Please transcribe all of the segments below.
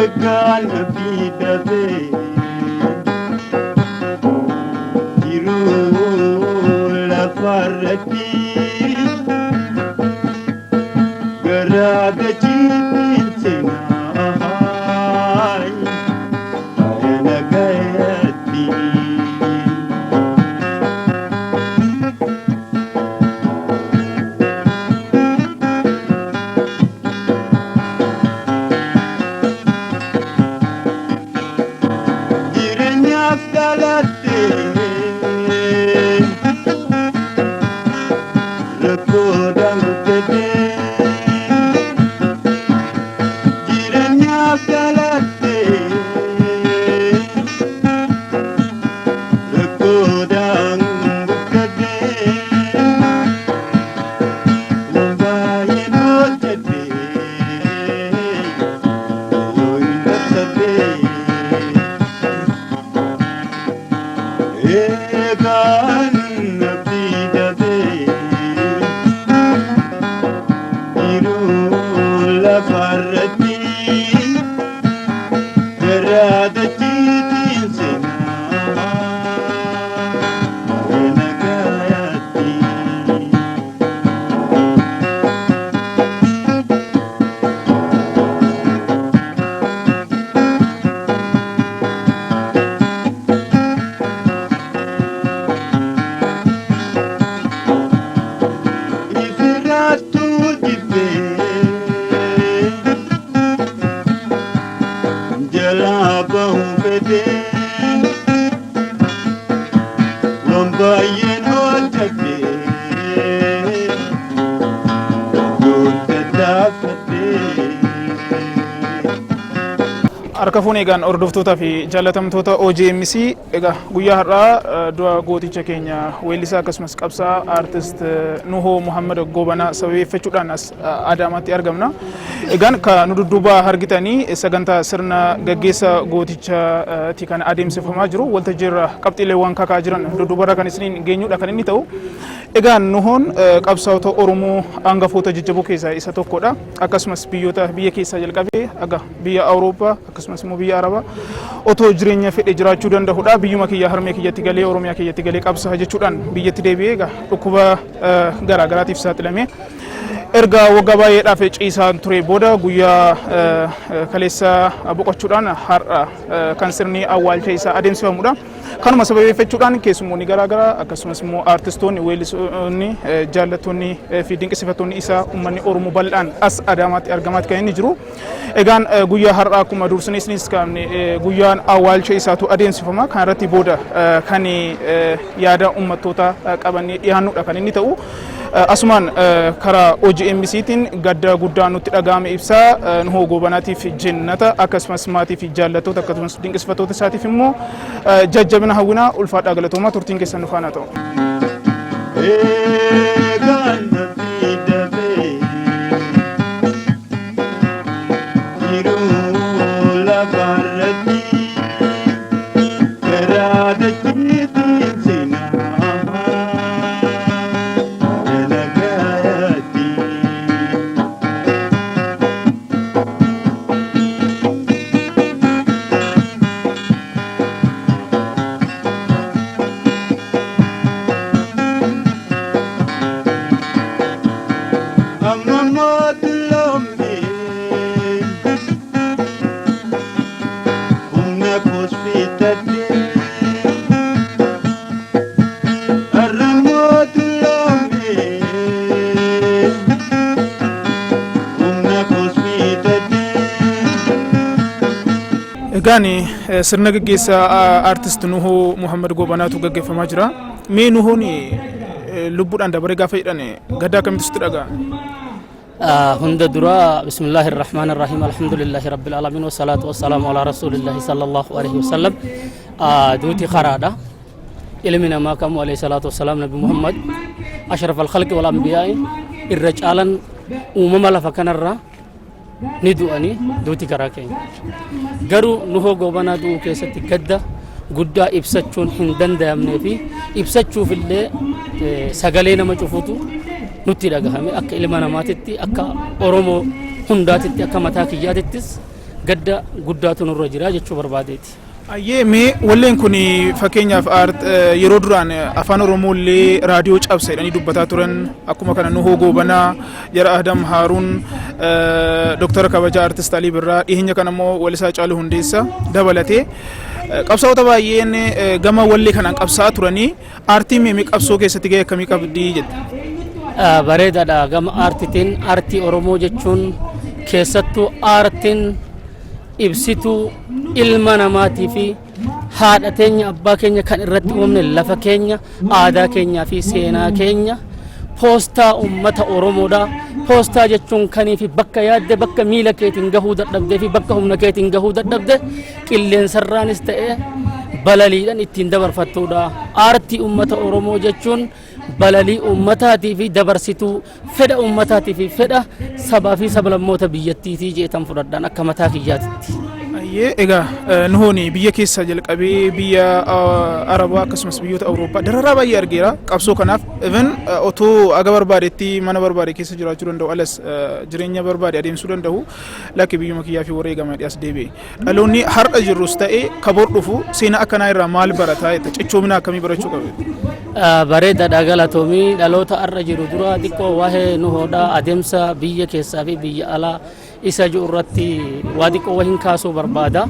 Eegaan abdii dhabee jiruu lafarratti garaa dachiitiin seenaa ayana gayatti. Jireenyaaf dhalattee rakkoodhaan guddate. Jireenyaaf dhalattee rakkoodhaan guddate. Waan baay'een hojjete yoo hin dabsate. Eegaan abdii dhabee jiruu lafarratti garaa dachiitiin seenaa ayana gayaatti. Ifirraattuu jibbee jalaa bahuu fedhee waan baay'een hojjatee yoon tattaaffadhee. Harka fuune egaan hordoftootaa fi jaallatamtoota OGMC, egaa guyyaa har'aa du'a gooticha keenya weellisaa akkasumas qabsaa aartist Nuhoo Muhammad Goobanaa sababeeffachuudhaan as Adaamaatti argamna. Egaan ka nu dudduuba argitanii sagantaa sirna gaggeessa gootichaati kan adeemsifamaa jiru. Waltajjiirra qabxiileewwan kakaa jiran dudduubarra kan isiniin geenyudha kan inni ta'u. Egaan Nuhoon qabsaa'ota Oromoo hangafoota jajjaboo keessaa isa tokkodha. Akkasumas biyyoota biyya keessaa jalqabee aga biyya Awurooppaa akkasumas immoo biyya Arabaa otoo jireenya fedhe jiraachuu danda'udha. Biyyuma kiyya harmee kiyyatti galee, Oromiyaa kiyyatti galee qabsaa jechuudhaan biyyatti deebi'ee egaa dhukkuba garaa garaatiif saaxilamee erga waggaa baay'eedhaaf ciisaan ture booda guyyaa kaleessa boqochuudhaan har'a kan sirni awwaalcha isaa adeemsifamudha. Kanuma sababeeffachuudhaan keessummoonni garaa garaa akkasumas immoo aartistoonni, weellisoonni, jaallattoonni fi dinqisiifattoonni isaa, uummanni Oromoo bal'aan as Adaamaatti argamaatti kan inni jiru. Egaan guyyaa har'aa akkuma dursine isinis kaafne guyyaan awwaalcha isaatu adeemsifama. Kana irratti booda kan yaada uummattoota qabannee dhiyaannudha kan inni ta'u. Asumaan karaa OGMCtiin gadda guddaa nutti dhaga'ame ibsaa, Nuhoo Goobanaatiif jennata, akkasumas maatii fi jaallattoota akkasumas dinqisiifattoota isaatiif immoo jajjabina hawwinaa. Ulfaadhaa, galatoomaa, turtiin keessan nu faana ta'u. Eegaan abdii dhabee jiruu lafarratti garaa dachiitiin seenaa ayana gayaatti. Amma mootuloomee humna koosfitadhee, har'a mootuloomee humna koosfitadhee. Egaan sirna gaggeessaa aartist Nuhoo Muhammad Goobanaatu gaggeeffamaa jira. Mee Nuhoon lubbuudhaan dabaree gaafa jedhan gadda akkamitti sitti dhaga'ame? Hunda dura, bismillahi irrahmaan irrahiim, alhamdulillahi rabbil alamin, wasalaatu wasalaamu alaa rasuulillahi sallallahu alaihi wasallam. Duuti karaadha. Ilmi namaa kamuu, alayhi salaatu wasalaam, Nabi Muhammad ashraf alkhalqi wal anbiyaa'i, irra caalan uumama lafa kanarraa ni du'anii, duuti karaa keenya. Garuu Nuhoo Goobanaa du'uu keessatti gadda guddaa ibsachuun hin danda'amnee fi ibsachuuf illee sagalee nama cufutu nutti dhagahame. Akka ilma namaatitti, akka Oromoo hundaatitti, akka mataa kiyyaatittis Gadda guddaatu nurra jira jechuu barbaadeeti. Ayyee, mee walleen kun fakkeenyaaf yeroo duraan Afaan Oromoo illee raadiyoo cabsa jedhanii dubbataa turan, akkuma kana Nuhoo Goobanaa, jara Adam Haaruun, Dooktara Kabajaa Artist Alii Birraa, dhiyeenya kana immoo weellisaa Haacaaluu Hundeessaa dabalatee qabsaa'ota baay'een gama wallee kanaan qabsaa'aa turanii, aartiin meemee qabsoo keessatti gahee akkamii qabdi jette? Bareedaadha. Gama aartiitiin, aartii Oromoo jechuun keessattuu aartiin ibsituu ilma namaatii fi haadha teenya, abbaa keenya kan irratti uumamne, lafa keenya, aadaa keenyaa fi seenaa keenya, poostaa ummata Oromoodha. Poostaa jechuun kanii fi bakka yaadde, bakka miila keetiin gahuu dadhabdee fi bakka humna keetiin gahuu dadhabde qilleensarraanis ta'e balaliidhaan ittiin dabarfattuudha. Aartii ummata Oromoo jechuun balalii ummataatii fi dabarsituu fedha ummataatii fi fedha sabaa fi sablammoota biyyattiitii jeetan fudhadhaan akka mataa kiyyaatitti. Ayyee, egaa Nuhoon biyya keessaa jalqabee biyya Arabaa akkasumas biyyoota Awurooppaa dararaa baay'ee argeera qabsoo kanaaf. Even otoo aga barbaadetti mana barbaade keessa jiraachuu danda'u, alas jireenya barbaade adeemsuu danda'u, lakki, biyyuma kiyyaa fi wareegama as deebi'e. Dhaloonni har'a jirrus ta'e kabor dhufu seenaa akkanaa irraa maal barataa jetta? Cichoomina akkamii barachuu qaba? Bareedaadha, galatoomii. Dhaloota har'a jiru dura xiqqoo waa'ee Nuhoodha, adeemsa biyya keessaa fi biyya alaa isa jiru irratti waa xiqqoo wahin kaasuu barbaada.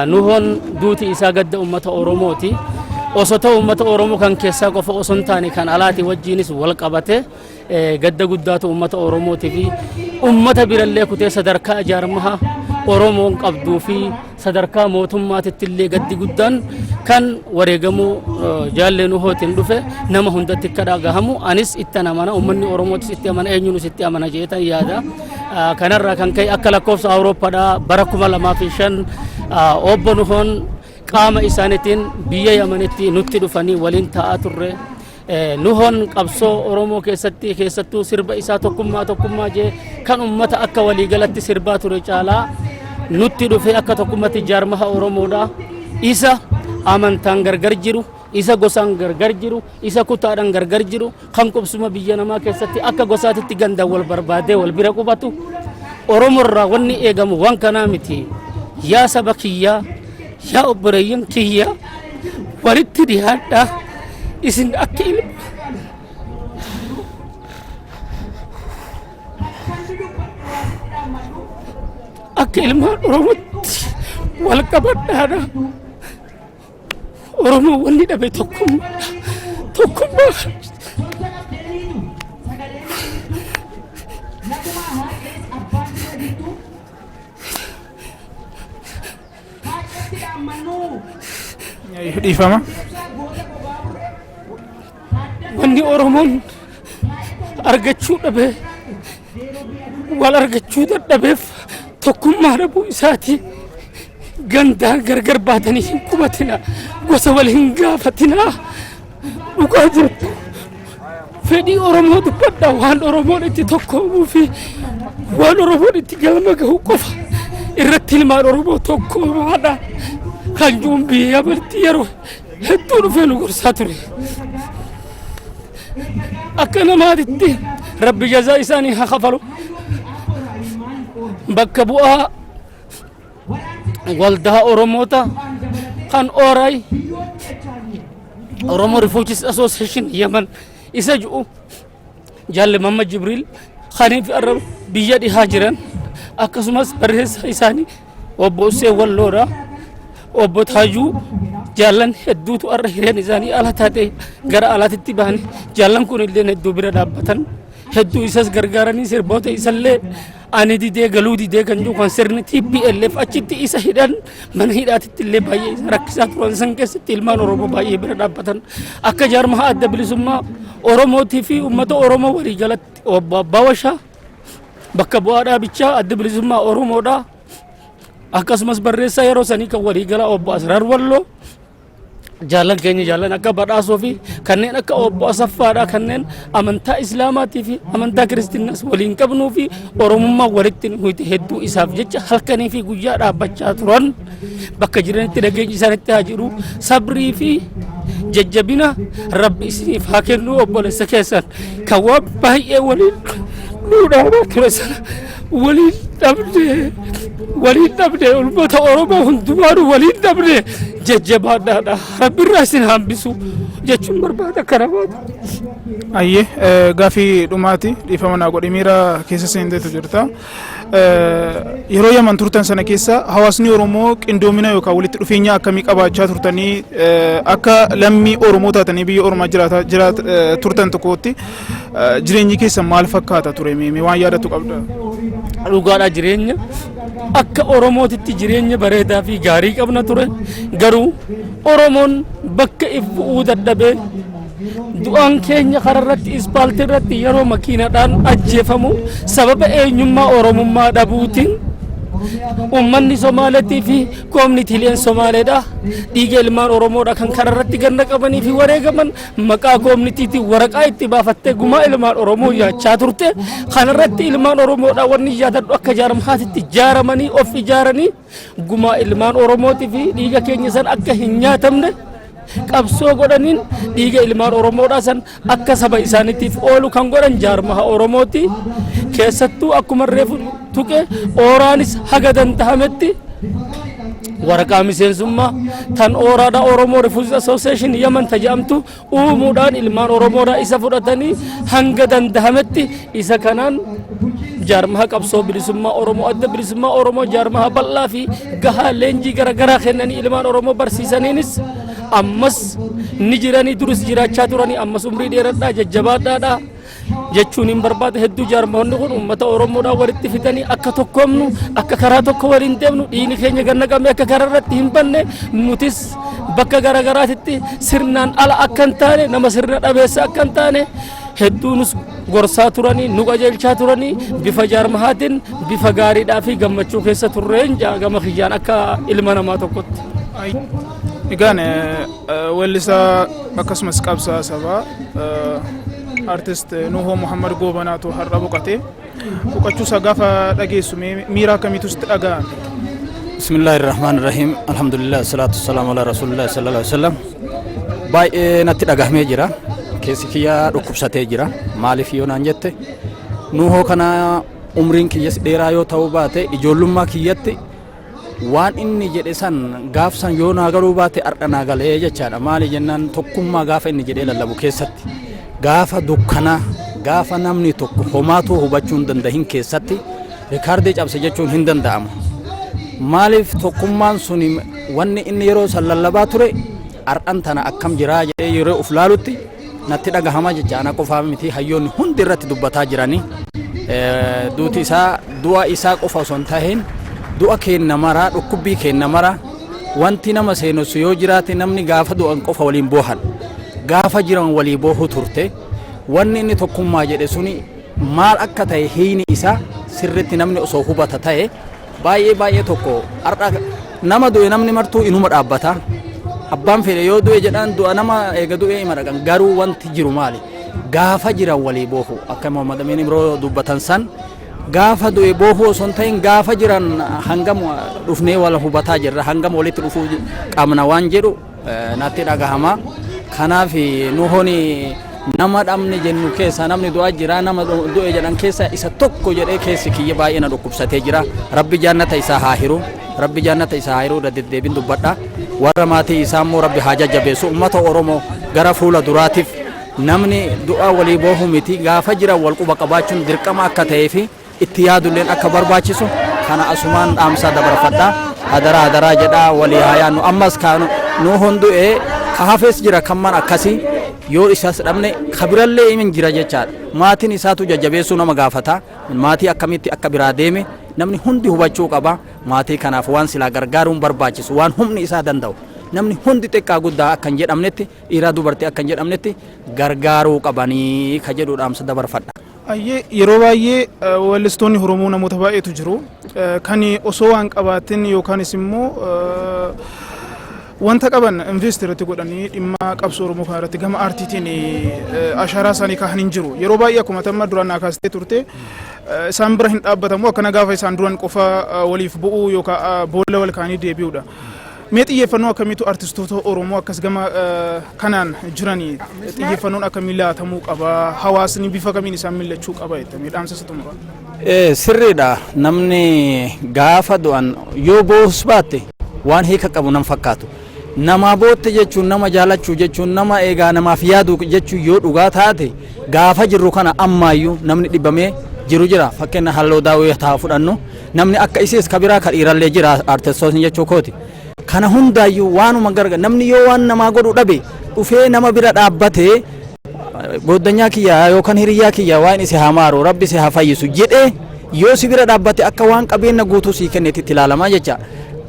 Nuhoon duuti isaa gadda uummata Oromooti. Osoo ta'u uummata Oromoo kan keessaa qofa osoo hin taane kan alaati wajjinis wal qabate gadda guddaatu uummata Oromootii fi uummata birallee kutee sadarkaa ijaarmaha Oromoon qabduu fi sadarkaa mootummaatitti illee gaddi guddaan kan wareegamuu jaallee Nuhootiin dhufe nama hundatti akka dhagahamu anis itti amana, uummanni Oromootis itti amana, eenyuunis itti amana jeetan yaada. Kanarraa kan ka'e akka lakkoofsa Awurooppaadhaa bara 2005 obbo Nuhoon qaama isaaniitiin biyya Yamanitti nutti dhufanii waliin taa'aa turre. Nuhoon qabsoo Oromoo keessatti, keessattuu sirba isaa "Tokkummaa, tokkummaa" jee kan ummata akka waliigalatti sirbaa ture caalaa nutti dhufee akka tokkummatti jaarmaha Oromoodha. Isa amantaan gargar jiru, isa gosaan gargar jiru, isa kutaadhaan gargar jiru, kan qubsuma biyya namaa keessatti akka gosaatitti gandaan wal barbaadee wal bira qubatu. Oromoorraa wanni eegamu waan kanaa miti. Yaa saba kiyyaa, yaa obboleeyyan kiyyaa, walitti dhiyaadhaa. Isin akka ilma akka ilmaan Oromootti wal qabadhaadha. Oromoo wanni dhabe tokkummaa, tokkummaa. Dhiifama. Wanni Oromoon argachuu dhabe, wal argachuu dadhabeef tokkummaa dhabuu isaati. Gandaan gargar baatanii hin qubatina, gosa wal hin gaafatina. Dhugaa jirtu fedhii Oromoo dubbadha. Waan Oromoon itti tokkoomuu fi waan Oromoon itti galma gahu qofa irratti ilmaan Oromoo tokkoomaadha. Kan juun biyya barti yeroo hedduu dhufee nu gorsaa ture. Akka namaatitti Rabbi jazaa isaanii haa kafalu. Bakka bu'aa waldaa Oromoota kan Ooraay, Oromo Refugees Association Yemen isa ji'u, Jaalle Mamma Jibriil kaniif arra biyya dhihaa jiran, akkasumas barreessaa isaanii obbo Useen Walloodha. Obbo Taajuu, jaallan hedduutu arra hireen isaanii ala taate gara alaatitti bahanii, jaallan kun illee hedduu bira dhaabbatan, hedduu isas gargaaranii, sirboota isallee "Ani didee galuu didee" kan jiru, kan sirni TPLF achitti isa hidhan, mana hidhaatitti illee baay'ee isa rakkisaa turan san keessatti ilmaan Oromoo baay'ee bira dhaabbatan. Akka jaarmaha Adda Bilisummaa Oromootii fi uummata Oromoo waliigalatti obbo Abbaa Washaa, bakka bu'aa dhaabichaa Adda Bilisummaa Oromoodha. Akkasumas barreessaa yeroo sanii kan waliigala obbo Asraar Walloo, jaallan keenya, jaallan akka Badhaasoo fi kanneen akka obbo Asaffaadha, kanneen amantaa Islaamaatii fi amantaa Kiristiinaas waliin qabnuu fi Oromummaa walitti nuti hedduu isaaf jecha halkanii fi guyyaa dhaabbachaa turan, bakka jiranitti dhageenyi isaanitti haa jiru. Sabrii fi jajjabina Rabbi isiniif haa kennu. Obboleessa keessan kan waan baay'ee waliin nuu dhaabaa ture sana waliin dhabnee. Waliin dhabne, uummata Oromoo hundumaanuu waliin dhabne. Jajjabaadhaadha, Rabbirraa isin hambisu jechuun barbaada kana baata. Ayyee, gaafii dhumaati, dhiifama naa godhi, miira keessa seenteetu jirta. Yeroo Yaman turtan sana keessa hawaasni Oromoo qindoomina yookaan walitti dhufeenya akkamii qabaachaa turtanii? Akka lammii Oromoo taatanii biyya Oromaa jiraata turtan tokkotti jireenyi keessan maal fakkaata ture? Mee waan yaadattu qabda? Dhugaadha, jireenya akka Oromootitti jireenya bareedaa fi gaarii qabna ture. Garuu Oromoon bakka if bu'uu dadhabee du'aan keenya kararratti, ispaaltii irratti yeroo makiinadhaan ajjeefamu, sababa eenyummaa Oromummaa dhabuutiin ummanni Somaaleetii fi koomnitiileen Somaaleedha dhiiga ilmaan Oromoodha kan kararratti ganna qabanii fi wareegaman maqaa koomnitiitiin waraqaa itti baafattee gumaa ilmaan Oromoo nyaachaa turte. Kanarratti ilmaan Oromoodha wanni yaadadhu, akka jaarmahaatitti jaaramanii of ijaaranii gumaa ilmaan Oromootii fi dhiiga keenya san akka hin nyaatamne qabsoo godhaniin, dhiiga ilmaan Oromoodhaa san akka saba isaaniitiif oolu kan godhan jaarmaha Oromooti. Keessattuu akkuma reefu tuqe, ooraanis haga danda'ametti waraqaa miseensummaa tan ooraadha Oromoo Refugees Association Yaman taja'amtu uumuudhaan ilmaan Oromoodhaa isa fudhatanii hanga danda'ametti isa kanaan jaarmaha qabsoo bilisummaa Oromoo, Adda Bilisummaa Oromoo, jaarmaha bal'aa fi gahaa leenjii garaagaraa kennanii ilmaan Oromoo barsiisaniinis ammas ni jiranii, duris jiraachaa turanii, ammas umrii dheeradhaa, jajjabaadhaadha jechuun hin barbaada. Hedduu jaarmahoonni kun uummata Oromoodhaan walitti fidanii akka tokkoomnu, akka karaa tokko waliin deemnu, dhiigni keenya gannaqamee akka karaa irratti hin banne, nutis bakka garaagaraatitti sirnaan ala akka hin taane, nama sirna dhabeessa akka hin taane hedduu nus gorsaa turanii, nu qajeelchaa turanii, bifa jaarmahaatiin bifa gaariidhaa fi gammachuu keessa turreen gama kiyyaan akka ilma namaa tokkotti. Egaan weellisaa akkasumas qabsaa sabaa artist Nuhoo Muhammad Goobanaatu har'a boqate. Boqochuu isaa gaafa dhageessu miira akkamiitu sitti dhaga'ame? بسم الله الرحمن الرحيم، الحمد لله، الصلاة والسلام على رسول الله صلى الله عليه وسلم. Baay'ee natti dhagahamee jira. Keessi kiyyaa dhukkubsatee jira. Maaliif yoo naan jette, Nuhoo kana umriin kiyyas dheeraa yoo ta'uu baate, ijoollummaa kiyyatti waan inni jedhe san gaafsan yoo naa galuu baate har'a naa galee jechaadha. Maali jennaan, tokkummaa gaafa inni jedhee lallabu keessatti, gaafa dukkanaa, gaafa namni tokko homaatuu hubachuu hin dandahin keessatti rikaardii cabse jechuun hin danda'amu. Maaliif tokkummaan suni wanni inni yeroo san lallabaa ture har'an tana akkam jiraa jedhee yeroo uf laalutti natti dhagahama jecha. Ana qofaa miti, hayyoonni hundi irratti dubbataa jiranii. Duuti isaa du'a isaa qofa osoo hin tahin du'a keenna maraa, dhukkubbii keenna maraa. Wanti nama seenessu yoo jiraate, namni gaafa du'an qofa waliin boohan, gaafa jiran walii boohuu turte. Wanni inni tokkummaa jedhe suni maal akka ta'e hiini isaa sirritti namni osoo hubata ta'e baay'ee baay'ee tokko. Har'a nama du'e namni martuu inuma dhaabbata. Abbaan fedhe yoo du'e jedhaan du'a nama eega du'e ima dhaqan. Garuu wanti jiru maali? Gaafa jiran walii boohu, akka Muhammad Amin Imroo dubbatan san, gaafa du'e boohuu osoo hin ta'in gaafa jiran hangam dhufnee wal hubataa jirra, hangam walitti dhufuu qabna waan jedhu natti dhagahama. Kanaaf Nuhoon nama dhabne jennu keessa, namni du'aa jira, nama du'e jedhan keessa isa tokko jedhee keessi kiyya baay'ee na dhukkubsatee jira. Rabbi jaannata isaa haa hiru, Rabbi jaannata isaa haa hiru, irra deddeebiin dubbadha. Warra maatii isaa immoo Rabbi haa jajjabeessu. Ummata Oromoo gara fuula duraatiif namni du'a walii boohu miti, gaafa jiran wal quba qabaachuun dirqama akka ta'ee fi itti yaadulleen akka barbaachisu kana asumaan dhaamsaa dabarfadha. Hadaraa hadaraa jedhaa, walii haa yaannu. Ammas ka Nuhoon du'e ka hafes jira, kan man akkasii yoo isas dhabne ka birallee hin jira jechaadha. Maatiin isaatu jajjabeessuu nama gaafata. Maatii akkamitti akka biraa deeme namni hundi hubachuu qaba. Maatii kanaaf waan silaa gargaaruun barbaachisu, waan humni isaa danda'u, namni hundi xiqqaa guddaa akka hin jedhamnetti, dhiiraa dubartii akka hin jedhamnetti gargaaruu qabanii ka jedhu dhaamsa dabarfadha. Ayyee, yeroo baay'ee weellistoonni Oromoo namoota baay'eetu jiru. Kan osoo waan qabaatin yookaanis immoo wanta qaban invest irratti godhanii dhimma qabsoo Oromoo kana irratti gama aartiitiin ashaaraa isaanii kaahan hin jiru. Yeroo baay'ee akkuma tamma duraan naa kaastee turte, isaan bira hin dhaabbatamu, akkana gaafa isaan duran qofa waliif bu'uu yookaan boolla wal kaanii deebi'uudha. Mee xiyyeeffannoo akkamiitu artistoota Oromoo akkas gama kanaan jiranii xiyyeeffannoon akkamii laatamuu qaba? Hawaasni bifa kamiin isaan millachuu qaba jettanii dhaamsa isa xumuraa? Sirriidha. Namni gaafa du'an yoo boohus baatte waan hiika qabu nan fakkaatu. Namaa bootte jechuun, nama jaalachuu jechuun, nama eegaa namaaf yaadu jechuun yoo dhugaa taate, gaafa jirru kana ammaayyuu namni dhibamee jiru jira. Fakkeenya Halloo Daawwee haa fudhannu. Namni akka isiis ka biraa ka dhiirallee jira, artistootni jechuu kooti. Kana hundaayyuu waanuma gargar namni yoo waan namaa godhu dhabe dhufee nama bira dhaabbatee, "Gooddanyaa kiyya yookaan hiriyyaa kiyya, waan isi haa maaru, Rabbi si haa fayyisu," jedhee yoo si bira dhaabbate, akka waan qabeenya guutuu sii kenneetti itti ilaalamaa jecha.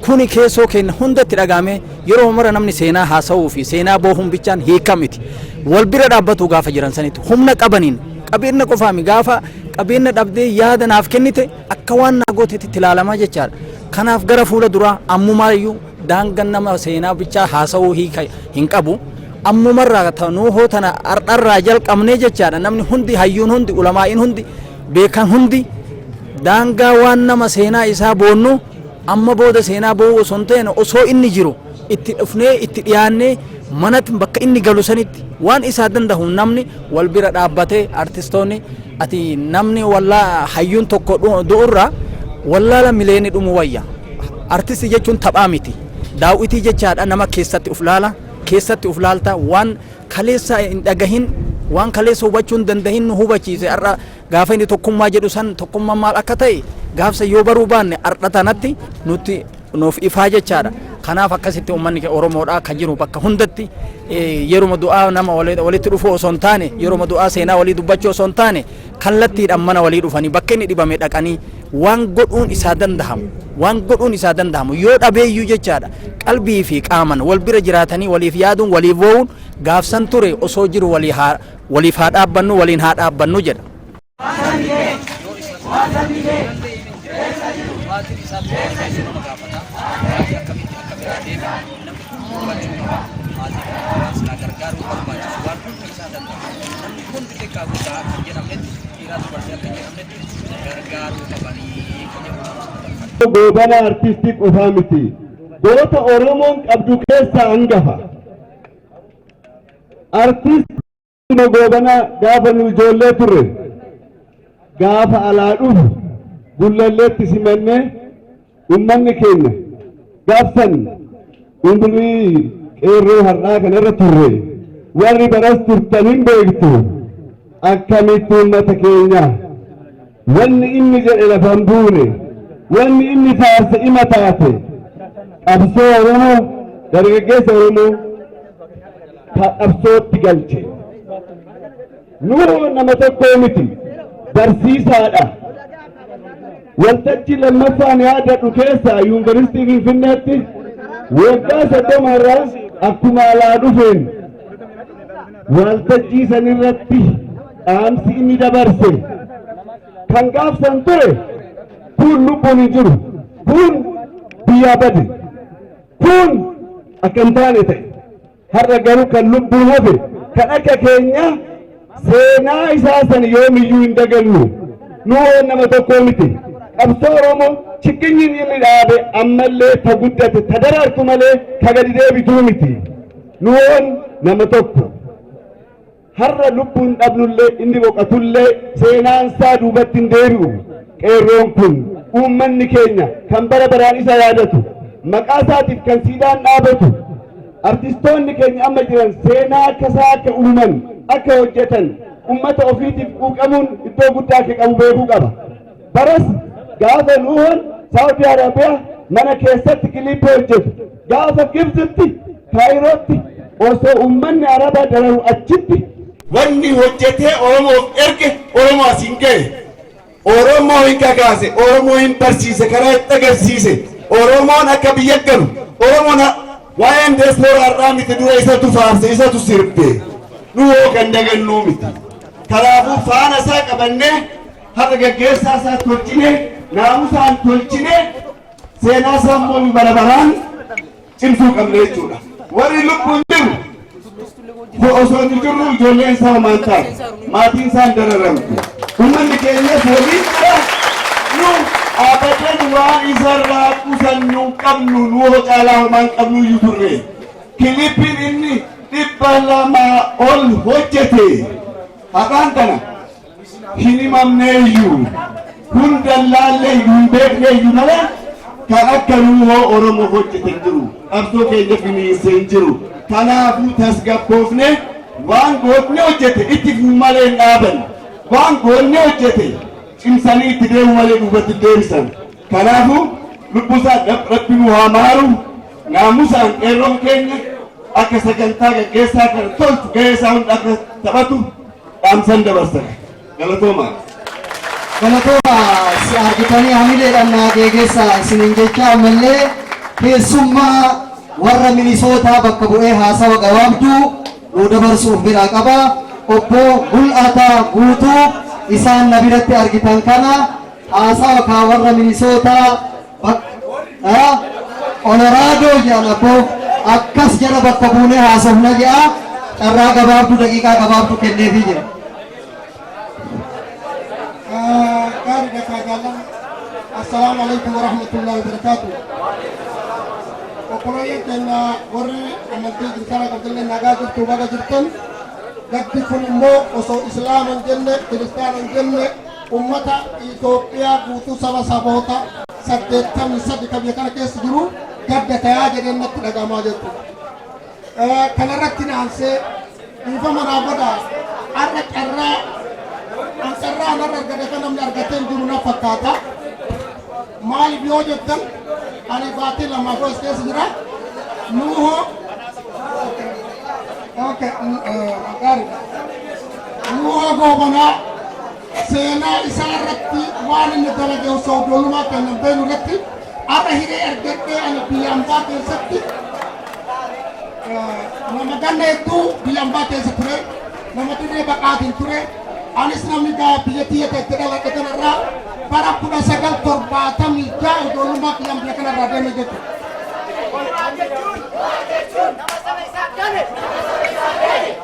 Kuni keessoo keenya hundatti dhagaamee yeroo mara namni seenaa haasa'uu fi seenaa boohuun bichaan hiika miti. Wal bira dhaabbatu gaafa jiran sanitti humna qabaniin, qabeenya qofaami, gaafa qabeenya dhabdee yaada naaf kennite akka waan naa gooteetti itti ilaalamaa jechaadha. Kanaaf gara fuula duraa ammumaayyuu daangaan nama seenaa bichaa haasa'uu hiika hin qabu. Ammumarraa Nuuhoo tana har'arraa jalqabnee jechaadha, namni hundi, hayyuun hundi, ulamaa'iin hundi, beekan hundi, daangaa waan nama seenaa isaa boonnu amma booda seenaa boo'uu osoo hin ta'in, osoo inni jiru itti dhufnee, itti dhiyaannee, manatti bakka inni galu sanitti waan isaa danda'u namni wal bira dhaabbatee, artistoonni, ati namni wallaa hayyuun tokko du'urra wallaala mileeni dhumu wayya. Artisti jechuun taphaa miti. Daawwitii jechaadha. Nama keessatti uf laala, keessatti uf laalta. Waan kaleessa hin dhagahin, waan kaleessa hubachuu hin dandahin nu hubachiise. Har'a gaafa inni tokkummaa jedhu san, tokkummaa maal akka ta'e gaafsa yoo baruu baanne, har'a tanatti nutti nuuf ifaa jechaadha. Kanaaf akkasitti uummanni Oromoodhaa kan jiru bakka hundatti yeruma du'aa nama walitti dhufuu osoo hin taane, yeruma du'aa seenaa walii dubbachuu osoo hin taane, kallattiidhaan mana walii dhufanii, bakka inni dhibame dhaqanii, waan godhuun isaa dandahamu, waan godhuun isaa dandahamu yoo dhabeeyyuu jechaadha, qalbii fi qaaman wal bira jiraatanii waliif yaaduun, waliif boo'uun gaafsan ture osoo jiru waliif haa dhaabbannu, waliin haa dhaabbannu jedha. Maatiin isaa tokko nama gaafata. Maatii akkamitti akka biraa deeme namni kun hubachuu qaba. Maatii kana waan silaa gargaaruu barbaachisu, waan hunda isaa danda'u. Namni hundi xiqqaa guddaa akka hin jedhamnetti, dhiiraa dubartii akka hin jedhamnetti gargaaruu qabanii kan jedhu dhaamsa dabarfadha. Goobana artistii qofaa miti. Goota Oromoon qabdu keessaa hangafa. Artist Goobana gaafa nu ijoollee turre, gaafa alaa dhufu Gullalleetti simannee, uummanni keenya gaafsan umrii qeerroo har'aa kanarra turre, warri baras turtan hin beektu, akkamitti uummata keenya wanni inni jedhe lafa hin buune, wanni inni faarse ima taate. Qabsoo Oromoo, dargaggeessa Oromoo qabsootti galche. Nuu nama tokkoo miti, barsiisaadha. Waltajjii lammaffaan yaadadhu keessaa Yuunivarsiitii Finfinneetti waggaa 30 irraa akkuma alaa dhufeen waltajjii sanirratti dhaamsi inni dabarse kan gaafsan ture, kun lubbuun hin jiru, kun biyyaa bade, kun akka hin taane ta'e. Har'a garuu kan lubbuun hafe kan akka keenya seenaa isaa san yoomiyyuu hin dagannu. Nu nama tokkoo miti. Qabsoo Oromoo chigginyiin inni dhaabe ammallee ta guddate, ta daraartu malee ta gadi deebituu miti. Nuun nama tokko. Har'a lubbuun dhabnullee, inni boqotullee, seenaan isaa duubatti hin deebi'u. Qeerroon kun, uummanni keenya kan bara baraan isa yaadatu, maqaa isaatiif kan siidaan dhaabatu, artistoonni keenya amma jiran seenaa akka isaa akka uuman, akka hojjetan, ummata ofiitiif quuqamuun iddoo guddaa akka qabu beekuu qaba. Baras gaafa Nuuhon Saawudii Arabiyaa mana keessatti kiliippii hojjetu, gaafa Gibxitti, Kaayirootti osoo uummanni Arabaa dararu achitti Wanni hojjetee Oromoof erge, Oromoo asiin ga'e. Oromoo hin kakaase, Oromoo hin barsiise, karaa itti agarsiise. Oromoon akka biyya galu, Oromoon waa'een diaspora har'aa miti, dura isatu faarse, isatu sirbe. Nu hoo kan dagannuu miti. Kanaafuu faana isaa qabannee, har'a gaggeessaa isaa tolchine, naamusaan tolchine, seenaa isaa immoo bara baraan cimsuu qabna jechuudha. Warri lubbuun jiru osoo inni jirru ijoolleen isaa homaan taatu, maatiin isaa hin dararamtu. Uummanni keenyas waliin jira. Nu Abadan waan isarraa qusannu hin qabnu. Nuuhoo caalaa homaa hin qabnu iyyuu turre. Kilipiin inni 200 ol hojjete har'aan tana hin himamneeyyuu, hunda laalleeyyuu hin beekneeyyuu malee, kan akka Nuuhoo Oromoo hojjete hin jiru. Qabsoo keenya finiinsee hin jiru. Kanaafuu tasgabboofne, waan gootni hojjete itti fufuu malee hin dhaaban. Waan goonni hojjete cimsanii itti deemu malee duubatti deebisan. Kanaafuu lubbuusaa Rabbi nu haa maaru. Naamusaan qeerroon keenya akka sagantaa gaggeessaa kana tolchu, gahee isaa hunda akka taphatu dhaamsan dabarsan. Galatoomaa. Galatooma. Si argitanii hamileedhaan naa geegeessa isiniin jecha, ammallee keessummaa warra Minisootaa bakka bu'ee haasawa gabaabduu nu dabarsuuf biraa qaba. Obbo Mul'ataa Guutuu isaan na biratti argitan kana haasawa kaa warra Minisootaa Koloraadoo jedhan, abboo akkas jala bakka buunee haasofna jedha. Carraa gabaabduu, daqiiqaa gabaabduu kenneefii jira. Gaariidha kaa jaallan. Assalaamu alaikum warahmatullahi wabarakaatu. Obboleeyyan keenya warri amantii kiristaanaa qabdillee, nagaa jirtu, baga jirtan. Gaddi kun immoo osoo islaama hin jenne, kiristaana hin jenne, ummata Itoophiyaa guutuu, saba saboota 83 kan biyya kana keessa jiru gadda tayaa jedheen natti dhagahamaa jechuudha. Kanarratti naansee dhiifama naa godha. Har'a carraa an carraa anarra argate kan namni argatee hin jiru na fakkaata. Maaliif yoo jettan, ani baatii 2f as keessa jira. Nuuhoo, okay, gaariidha. Nuuhoo Goobanaa seenaa isaa irratti, waan inni dalage osoo ijoollummaa keenya hin beeknu irratti, har'a hiree argadhee. Ani biyya ambaa keessatti nama ganna hedduu biyya ambaa keessa ture, nama dirree baqaatiin ture. Anis namni gaa biyya tiyya itti dhaladhe kanarraa bara 1976 ijoollummaa kiyyaan biyya kanarraa deeme jechuudha. Nama saba isaa gane.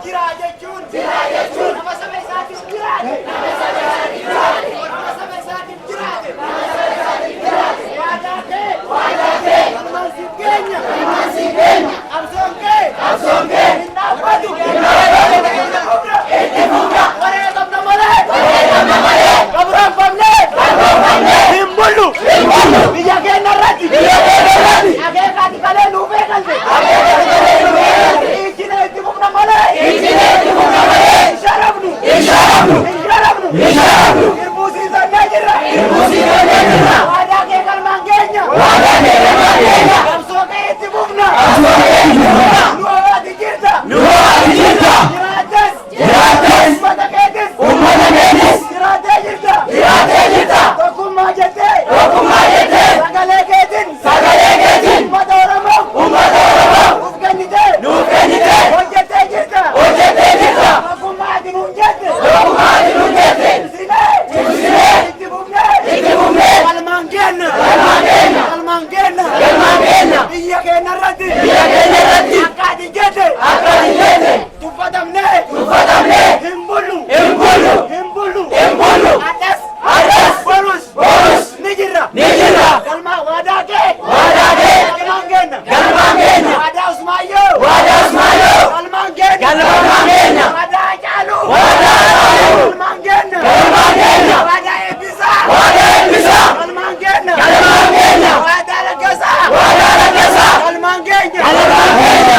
Jira jechuun. Jira jechuun. Nama saba isaatiif jiraate. Nama saba isaatiif jiraate. Nama saba isaatiif jiraate. Nama saba isaatiif jiraate. Waadaa kee. Waadaa kee. Galmaan siif geenya. Galmaan siif geenya. Qabsoon kee. Qabsoon kee. Hin dhaabbatu. Hin dhaabbatu. Itti fufna. Wareegamna malee. Wareegamna malee. Gabroonfamne. Gabroonfamne. Hin bullu. Hin bullu. Biyya keenya irratti. Biyya keenya irratti. Akeekaati kalee nuuf eegalte. Akeekaati kalee nuuf eegalte. Ijjina itti fufna malee. Ijjina itti fufna malee. Hin sharafnu. Hin sharafnu. Hin sharafnu. Hin sharafnu. Irbuu siisannee jirra. Irbuu siisannee jirra. Waadaa kee galmaan geenya. Waadaa kee galmaan geenya. Qabsoo kee itti fufna. Qabsoo kee itti fufna. Nu hawaati jirta. Nu hawaati jirta. Jiraattes. Jiraattes. Uummata keetis. Uummata keetis. Jiraatee jirta. Jiraatee jirta. Tokkummaa jettee. Tokkummaa jettee. Sagalee keetiin. Sagalee keetiin. Uummata Oromoo. Uummata Oromoo. Nuuf kennitee. Nuuf kennitee. Hojjettee jirta. Hojjettee jirta. Tokkummaa ati nuun jette. Tokkummaa ati nuun jette. Cimsinee. Cimsinee. Itti fufnee. Itti fufnee. Galmaan geenna. Galmaan geenna. Galmaan geenna. Galmaan geenna. Biyya keenya irratti. Biyya keenya irratti. Akka ati jette. Akka ati jette. Tuffatamnee. Tuffatamnee. Hin bullu. Hin bullu. Hin bullu. Hin bullu. Addas. Addas. Borus. Borus. Ni jirra. Ni jirra. Galmaa waadaa kee. Waadaa kee. Galmaan geenna. Galmaan geenna. Waadaa Usmaayyoo. Waadaa Usmaayyoo. Galmaan geenna. Galmaan geenna. Waadaa Hacaaluu. Waadaa Hacaaluu. Galmaan geenna. Galmaan geenna. Waadaa Eebbisaa. Waadaa Eebbisaa. Galmaan geenna. Galmaan geenna. Waadaa Laggasaa. Waadaa Laggasaa. Galmaan geenya. Galmaan geenya.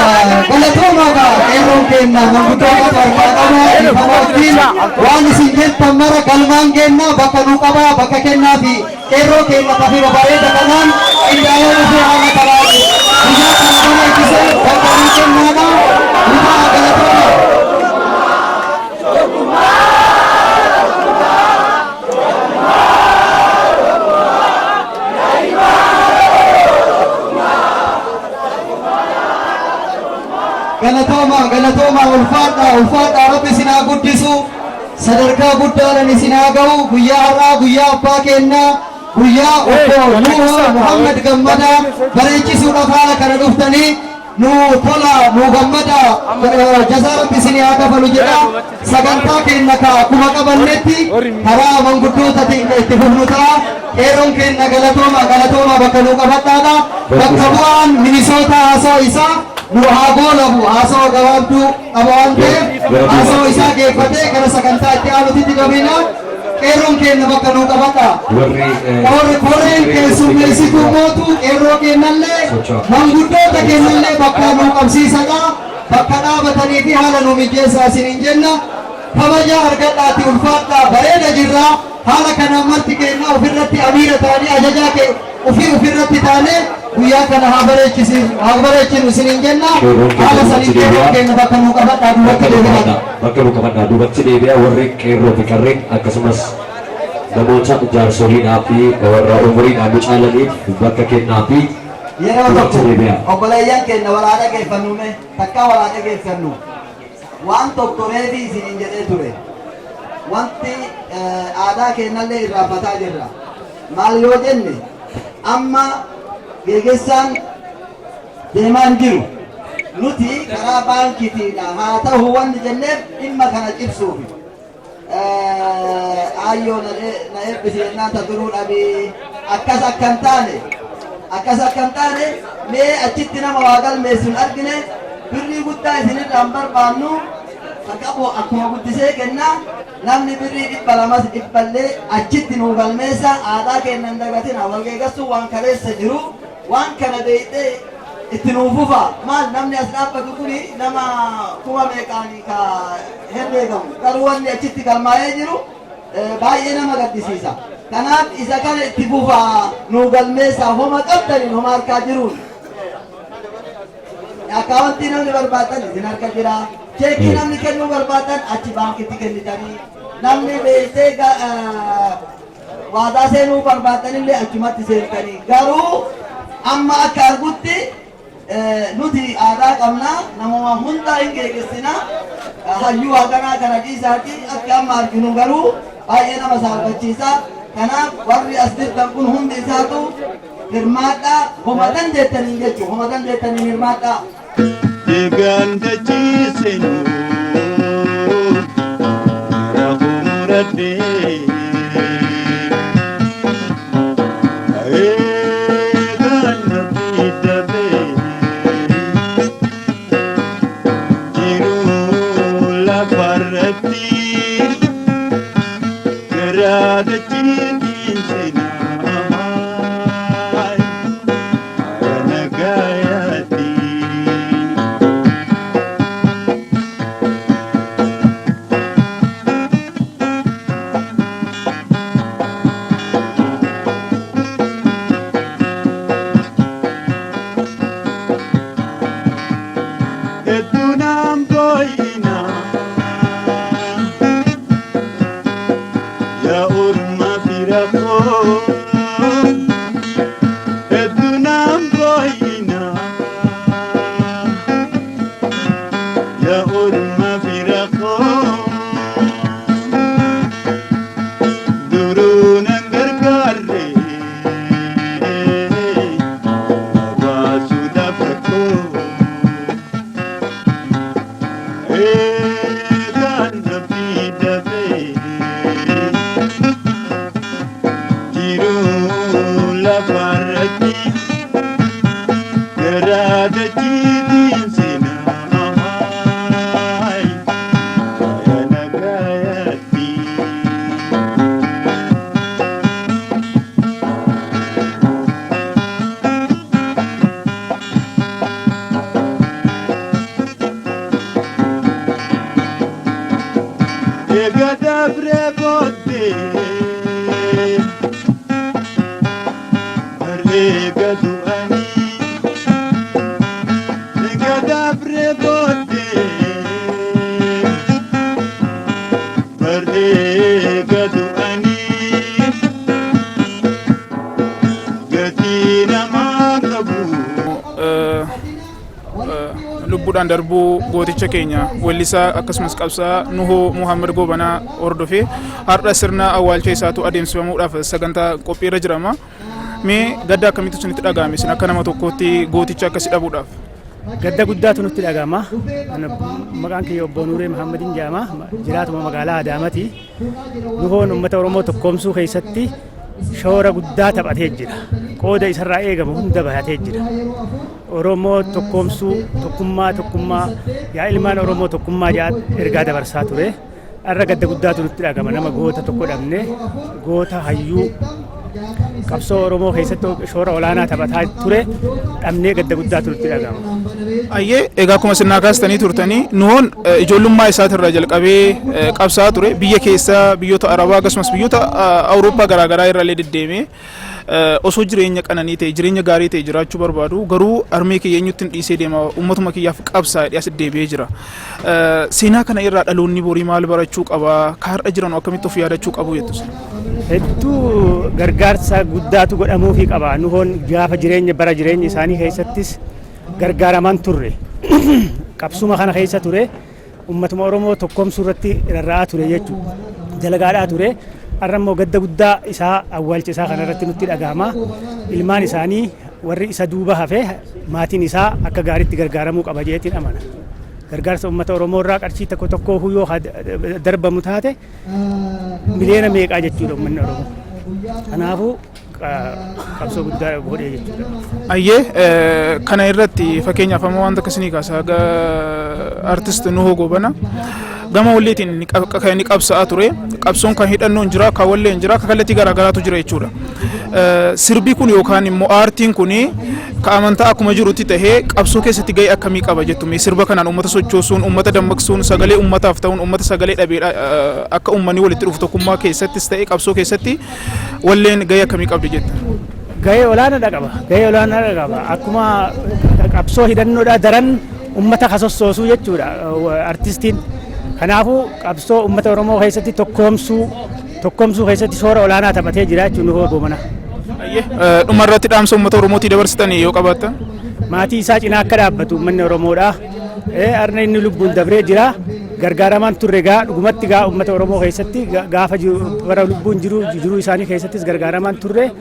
Galatoomaa qeerroon keenya, manguddoota harkaa qabaa, dhiifama wajjin waan isin jettan mara galmaan keenna, bakka nuu qabaa, bakka kennaa fi qeerroo keenya kafiba bareeda kanaan qindaa'ee dhufee haala kanaan guyyaa kana bareechisee bakka nuu kennaadha. Dhugaa galatooma. Galatooma, galatooma, ulfaadha, ulfaadha. Rabbi isin haa guddisu, sadarkaa guddaadhaan isin haa ga'u. Guyyaa har'aa, guyyaa abbaa keenyaa, guyyaa obbo Nuuhoo Muhammad Gammadaa bareechisuudhaaf haala kana dhuftanii Nu tola, nu gammada, jazaa Rabbi isinii haa kafalu jedha. Sagantaa keenya ka akkuma qabannetti karaa manguddootaatiin itti fufnu ta'a. Qeerroon keenya galatooma, galatooma, bakka nu qabadhaadha. Bakka bu'aan Minisootaa haasoo isaa nu haa goolabu. Haasoo gabaabduu qaba waan ta'eef haasoo isaa geeffatee gara sagantaa itti aanutitti qabina. Qeerroon keenya bakka nu qabadha. Warri Koreen keessummeessituu mootu qeerroo kennallee manguddoota kennallee bakka nu qabsiisadha. Bakka dhaabatanii fi haala nu mijeessaa isiniin jenna. Kabaja argadhaati, ulfaadhaa, bareeda jirra. Haala kanaan marti keenya ofirratti amiira ta'anii ajajaa kee ofii ofirratti taanee guyyaa kana haa bareechisiinu, haa bareechinu isiniin jenna. Qeerroon keenya Haala saniin duubatti qeerroon deebi'aa. keenya bakka nu qabadhaa, duubatti Bakka nu deebi'aa. qabadhaa. Bakka nu qabadhaa. Duubatti deebi'aa warri qeerroo fi qarreen, akkasumas namoota jaarsoliidhaa fi warra umuriidhaan nu caalaniif bakka kennaa fi Yeroo duubatti tokko deebi'aa. Obboleeyyan keenya walaa dhageeffannu, mee takka walaa dhageeffannu. Waan tokko reefii isiniin jedhee ture. Wanti aadaa keenyallee irraanfataa jirra. Maal yoo jenne, amma geegessaan deemaa hin jiru. Nuti karaa baankiitiidha haa ta'u wanni jenneef dhimma kana cibsuufi. Aayyoo na eebbisi jennaan ta duruu dhabii akkas akka hin taane, akkas akka hin taane, mee achitti nama waa galmeessu hin argine. Birrii guddaa isinirraa hin barbaannu. Ka qabu akkuma guddisee kenna. Namni birrii 200s dhibballee achitti nuu galmeessa. Aadaa keenya hin dagatina. Walgeeggassuun waan kaleessa jiru, waan kana beeytee itti nuu fufa. Maal, namni as dhaabbatu kuni nama kuma meeqaanii ka herreegamu, garuu wanni achitti galmaa'ee jiru baay'ee nama gaddisiisa. Kanaaf isa kana itti fufaa, nuu galmeessaa, homa qabdaniin, homa harkaa jiruun. Akkaawwantii namni barbaadan isin harka jira. Cheekii namni kennuu barbaadan achi baankitti kennitanii, namni beektee waadaa seenuu barbaadanillee achumatti seentanii. Garuu amma akka argutti nuti aadaa qabna, namuma hundaa hin geegessina. Hayyuu haganaa kana dhiisaati, akka amma arginu garuu baay'ee nama saalfachiisa. Kanaaf warri as jirtan kun hundi isaatu hirmaadhaa, homa dandeettaniin jechuun, homa dandeettaniin hirmaadhaa. Egaan dachiisenu gara muradhee, eegaan nabbi dabee jiruu lafarratti gara dachiitiin seenaa nagayaatti. Hedduunaan boo'ina yaa orma fira koo, hedduunaan boo'ina yaa orma fira koo, duruunan gargaarre baasuudhaaf rakkoo. Eegaan rabbii dafee jiruu lafarratti gara dachiitiin seenaa nagayaatti. Eega dabree booddee eega du'anii, eega dabree booddee eega du'anii gatii namaa qabu. Lubbuudhaan darbuu gooticha keenya weellisaa akkasumas qabsaa Nuhoo Muhammad Goobanaa hordofee har'a sirna awwaalcha isaatu adeemsifamuudhaaf sagantaa qophiirra jirama. Mee gadda akkamitti isinitti dhaga'ame isin akka nama tokkootti gooticha akkasi dhabuudhaaf? Gadda guddaatu nutti dhaga'ama. Maqaan kiyya Obbo Nuuree Mahammadiin jedhama. Jiraatuma magaalaa Adaamati. Nuhoon uummata Oromoo tokkoomsuu keessatti shoora guddaa taphatee jira. Qooda isarraa eegamu hunda bahatee jira. Oromoo tokkoomsuu, tokkummaa, tokkummaa, yaa ilmaan Oromoo tokkummaa jedhaa ergaa dabarsaa ture. Har'a gadda guddaatu nutti dhaga'ama. Nama goota tokko dhabne, goota hayyuu qabsoo Oromoo keessatti shoora olaanaa taphataa ture dhabnee gadda guddaatu nutti dhaga'ama. Ayyee, egaa akkuma isin naa kaastanii turtanii, Nuhoon ijoollummaa isaatirraa jalqabee qabsaa'aa ture. Biyya keessa, biyyoota Arabaa akkasumas biyyoota Awurooppaa garaagaraa irrallee deddeemee osoo jireenya qananii ta'e, jireenya gaarii ta'e jiraachuu barbaadu, garuu harmee kiyya eenyutti hin dhiisee deema, uummatuma kiyyaaf qabsaa jedhee asitti deebi'ee jira. Seenaa kana irraa dhaloonni borii maal barachuu qaba? Ka har'a jiran akkamitti of yaadachuu qabu jettus? Hedduu gargaarsa guddaatu godhamuufii qaba. Nuhoon gaafa jireenya bara jireenya isaanii keessattis gargaaramaan turre. Qabsuma kana keessa ture. Uummatuma Oromoo tokkoomsuu irratti rarra'aa ture jechuudha. Dalagaadhaa ture. Har'a immoo gadda guddaa isaa awwaalcha isaa kana irratti nutti dhaga'ama. Ilmaan isaanii warri isa duuba hafe, maatiin isaa akka gaariitti gargaaramuu qaba jedheetiin amana. Gargaarsa uummata Oromoo irraa qarshii tokko tokko yoo darbamu taate miliyoona meeqaa jechuudha uummanni Oromoo. Kanaafuu qabsoo guddaa godhee jechuudha. Ayyee, kana irratti fakkeenyaaf amma wanta akkasii kaasa, artist Nuhoo Goobana gama walleetiin kan inni qabsaa'aa ture, qabsoon kan hidhannoon jira, kan walleen jira, kan kallattii garaagaraatu jira jechuudha. Sirbi kun yookaan immoo aartiin kun ka amantaa akkuma jirutti tahee qabsoo keessatti gahee akkamii qaba jettu? Mee sirba kanaan uummata sochoosuun, uummata dammaqsuun, sagalee uummataaf ta'uun, uummata sagalee dhabeedha akka uummanni walitti dhufu tokkummaa keessattis ta'e qabsoo keessatti walleen gahee akkamii qabdi jetta? Gahee olaanaadha qaba. Gahee olaanaadha qaba. Akkuma qabsoo hidhannoodhaa daran uummata kasossoosuu jechuudha artistiin. Kanaafuu qabsoo uummata Oromoo keessatti tokkoomsuu keessatti shoora olaanaa taphatee jira jechuun Nuhoo Goobana. Dhuma irratti dhaamsa uummata Oromootii dabarsitanii yoo qabaattan? Maatii isaa cinaa akka dhaabbatu uummanni Oromoodha. Arna inni lubbuun dabree jira. Gargaaramaan turre gaa dhugumatti gaa uummata Oromoo keessatti gaafa bara lubbuun jiru jiruu isaanii keessattis gargaaramaan turre,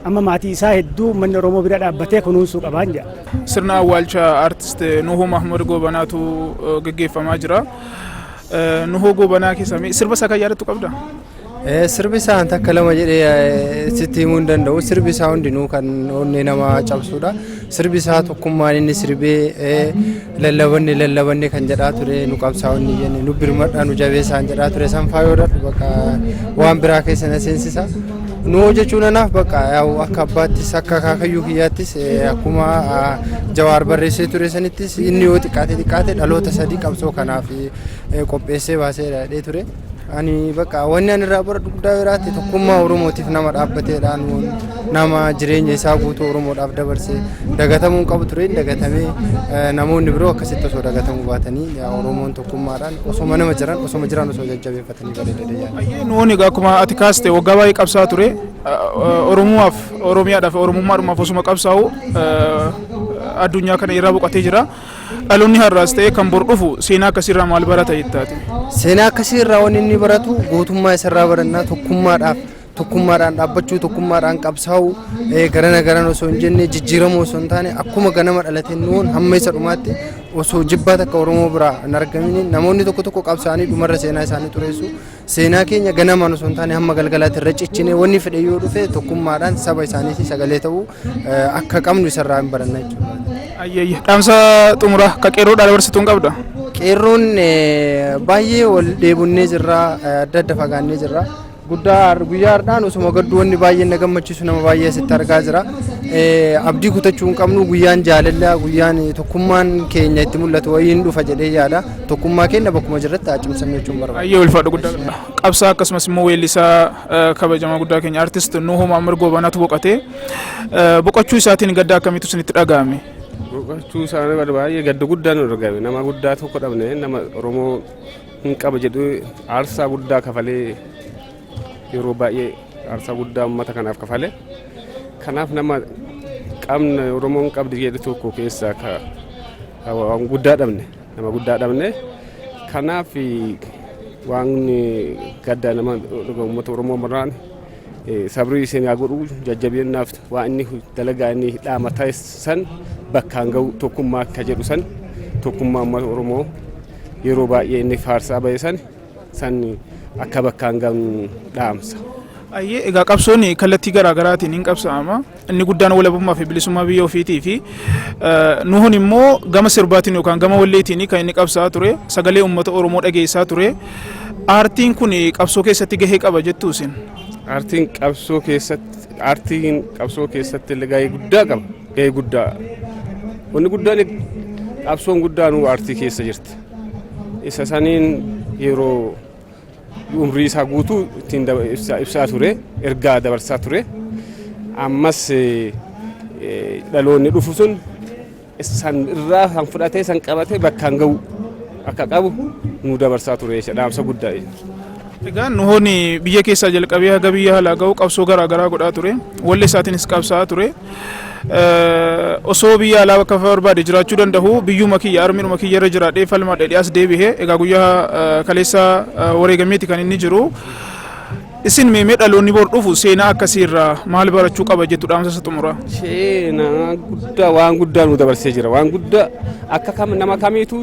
amma maatii isaa hedduu uummanni Oromoo bira dhaabbatee kunuunsuu qabaan jedha. Sirna awwaalcha artist Nuhoo Mahmud Goobanaatu gaggeeffamaa jira. Nuhoo Goobanaa keessaa sirba isaa kan yaadattu qabdaa? Sirbi isaa takka lama jedhee sitti himuu hin danda'u. Sirbi isaa hundinuu kan onnee nama cabsudha. Sirbi isaa tokkummaan inni sirbee lallabanne lallabanne kan jedhaa ture, nu qabsaa'onni jenne nu birmadhaa nu jabeessaan jedhaa ture, san faa yoo dhadhu bakka waan biraa keessa na seensisa. Nu jechuun anaaf bakka yaa'u akka abbaattis, akka akaakayyuu kiyyaattis, akkuma Jawaar barreessee ture sanittis inni yoo xiqqaate xiqqaate dhaloota sadii qabsoo kanaaf qopheessee baasee jedhee ture. Ani bakka wanni ani irraa baradhu guddaa biraatti tokkummaa Oromootiif nama dhaabbateedha. Nama jireenya isaa guutuu Oromoodhaaf dabarse dagatamuu hin qabu ture, dagatamee namoonni biroo akkasitti osoo dagatamuu baatanii, Oromoon tokkummaadhaan osoma nama jiran osoma jiran osoo jajjabeeffatanii bareeda yaada. Nuuni egaa akkuma ati kaaste waggaa baay'ee qabsaa ture. Oromoodhaaf, Oromiyaadhaaf, Oromummaadhumaaf osuma qabsaa'u addunyaa kana irraa boqotee jira. Dhaloonni har'aas ta'e kan bor dhufu seenaa akkasiirraa maal barata jettaati? Seenaa akkasiirraa wanni inni baratu gootummaa isarraa barannaa, tokkummaadhaaf tokkummaadhaan dhaabbachuu, tokkummaadhaan qabsaa'uu, garana garana osoo hin jenne, jijjiiramuu osoo hin taane, akkuma ganama dhalateen nuun hamma isa dhumaatti osoo jibbaa takka Oromoo biraa hin argamini. Namoonni tokko tokko qabsaa'anii dhumarra seenaa isaanii xureessu. Seenaa keenya ganamaan osoo hin taane hamma galgalaatti irra ciccinee wanni fedhe yoo dhufe tokkummaadhaan saba isaaniitii sagalee ta'uu akka qabnu isarraa hin baranna jechuudha. Ayyayya, dhaamsa xumuraa ka qeerroodhaa dabarsitu hin qabda? Qeerroon baay'ee wal dheebunnee jirra, adda adda fagaannee jirra. Guddaa guyyaa har'aan osuma gadduu wanni baay'ee na gammachiisu nama baay'ee asitti argaa jira. Abdii kutachuu hin qabnu. Guyyaan jaalala, guyyaan tokkummaan keenya itti mul'atu wayiin dhufa jedhee yaada. Tokkummaa keenya bakkuma jirratti haa cimsannu jechuun barbaada. Ayyee, ulfaadhu guddaa. Qabsaa akkasumas immoo weellisaa kabajamaa guddaa keenya artist Nuhoo Maammar Goobanaatu boqotee. Boqochuu isaatiin gadda akkamiitu isinitti dhaga'ame? Boqochuu isaanii baay'ee gadda guddaa nu dhaga'ame. Nama guddaa tokko dhabne, nama Oromoo hin qaba jedhu aarsaa guddaa kafalee, yeroo baay'ee aarsaa guddaa uummata kanaaf kafalee. Kanaaf nama qabna Oromoon qabdi jedhu tokko keessaa waan guddaa dhabne, nama guddaa dhabne. Kanaaf waan gaddaa nama uummata Oromoo maraan Sabrii isin haa godhu, jajjabinaaf waan inni dalagaa inni dhaamata san bakkaan ga'u, tokkummaa akka jedhu san, tokkummaa uummata Oromoo yeroo baay'ee inni faarsaa bahe san akka bakkaan ga'u dhaamsa. Ayyee, egaa qabsoon kallattii garaa garaatiin hin qabsaa'ama. Inni guddaan walabummaa fi bilisummaa biyya ofiitii fi Nuhun immoo gama sirbaatiin yookaan gama walleetiin kan inni qabsaa'aa ture, sagalee uummata Oromoo dhageessaa ture. Aartiin kun qabsoo keessatti gahee qaba jettuu isin? Aartiin qabsoo keessatti illee gahee guddaa qaba. Gahee guddaa. Wanni guddaan, qabsoon guddaan aartii keessa jirti. Isa saniin yeroo umrii isaa guutuu ittiin ibsaa ture, ergaa dabarsaa ture. Ammas dhaloonni dhufu sun san irraa san fudhatee, san qabatee bakkaan ga'u akka qabu nu dabarsaa ture, dhaamsa guddaa. Egaa Nuhoon biyya keessaa jalqabee haga biyya alaa ga'u qabsoo garaa garaa godhaa ture. Walli isaatiinis qabsaa'aa ture. Osoo biyya alaa bakka barbaade jiraachuu danda'u, biyyuma kiyya, armiidhuma kiyya irra jiraadhee falmaa dhedhee as deebi'ee, egaa guyyaa kaleessa wareegameeti kan inni jiru. Isin meemee dhaloonni bor dhufu seenaa akkasii irraa maal barachuu qaba jettu, dhaamsa isa xumuraa? Seenaa guddaa, waan guddaa nu dabarsee jira. Waan guddaa akka kam nama kamiitu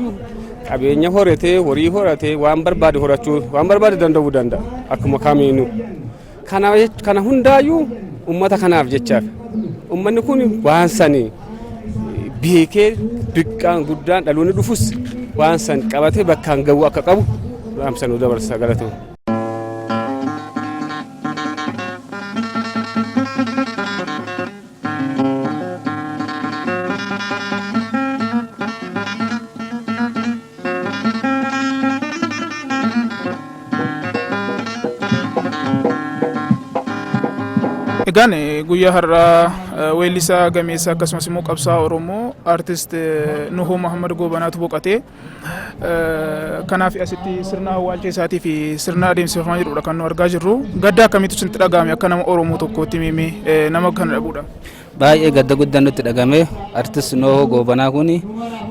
qabeenya horatee, horii horatee, waan barbaade horachuu, waan barbaade danda'uu danda'a akkuma kamiinuu. Kana hundaayyuu ummata kanaaf jechaaf ummanni kun waan sani beekee, diqqaan guddaan dhaloonni dhufus waan san qabatee bakkaan ga'uu akka qabu dhaamsa nu dabarsa, galatoo. Egaan guyyaa har'aa weellisaa gameessa akkasumas immoo qabsaa'aa Oromoo artist Nuhoo Mahammad Goobanaatu boqate. Kanaaf asitti sirna awwaalcha isaatii fi sirna adeemsifamaa jirudha kan nu argaa jirru. Gadda akkamiitu isinitti dhaga'ame akka nama Oromoo tokkootti miimee nama kana dhabuudha? Baay'ee gadda guddaan nutti dhagame. Artist Nuhoo Goobanaa kun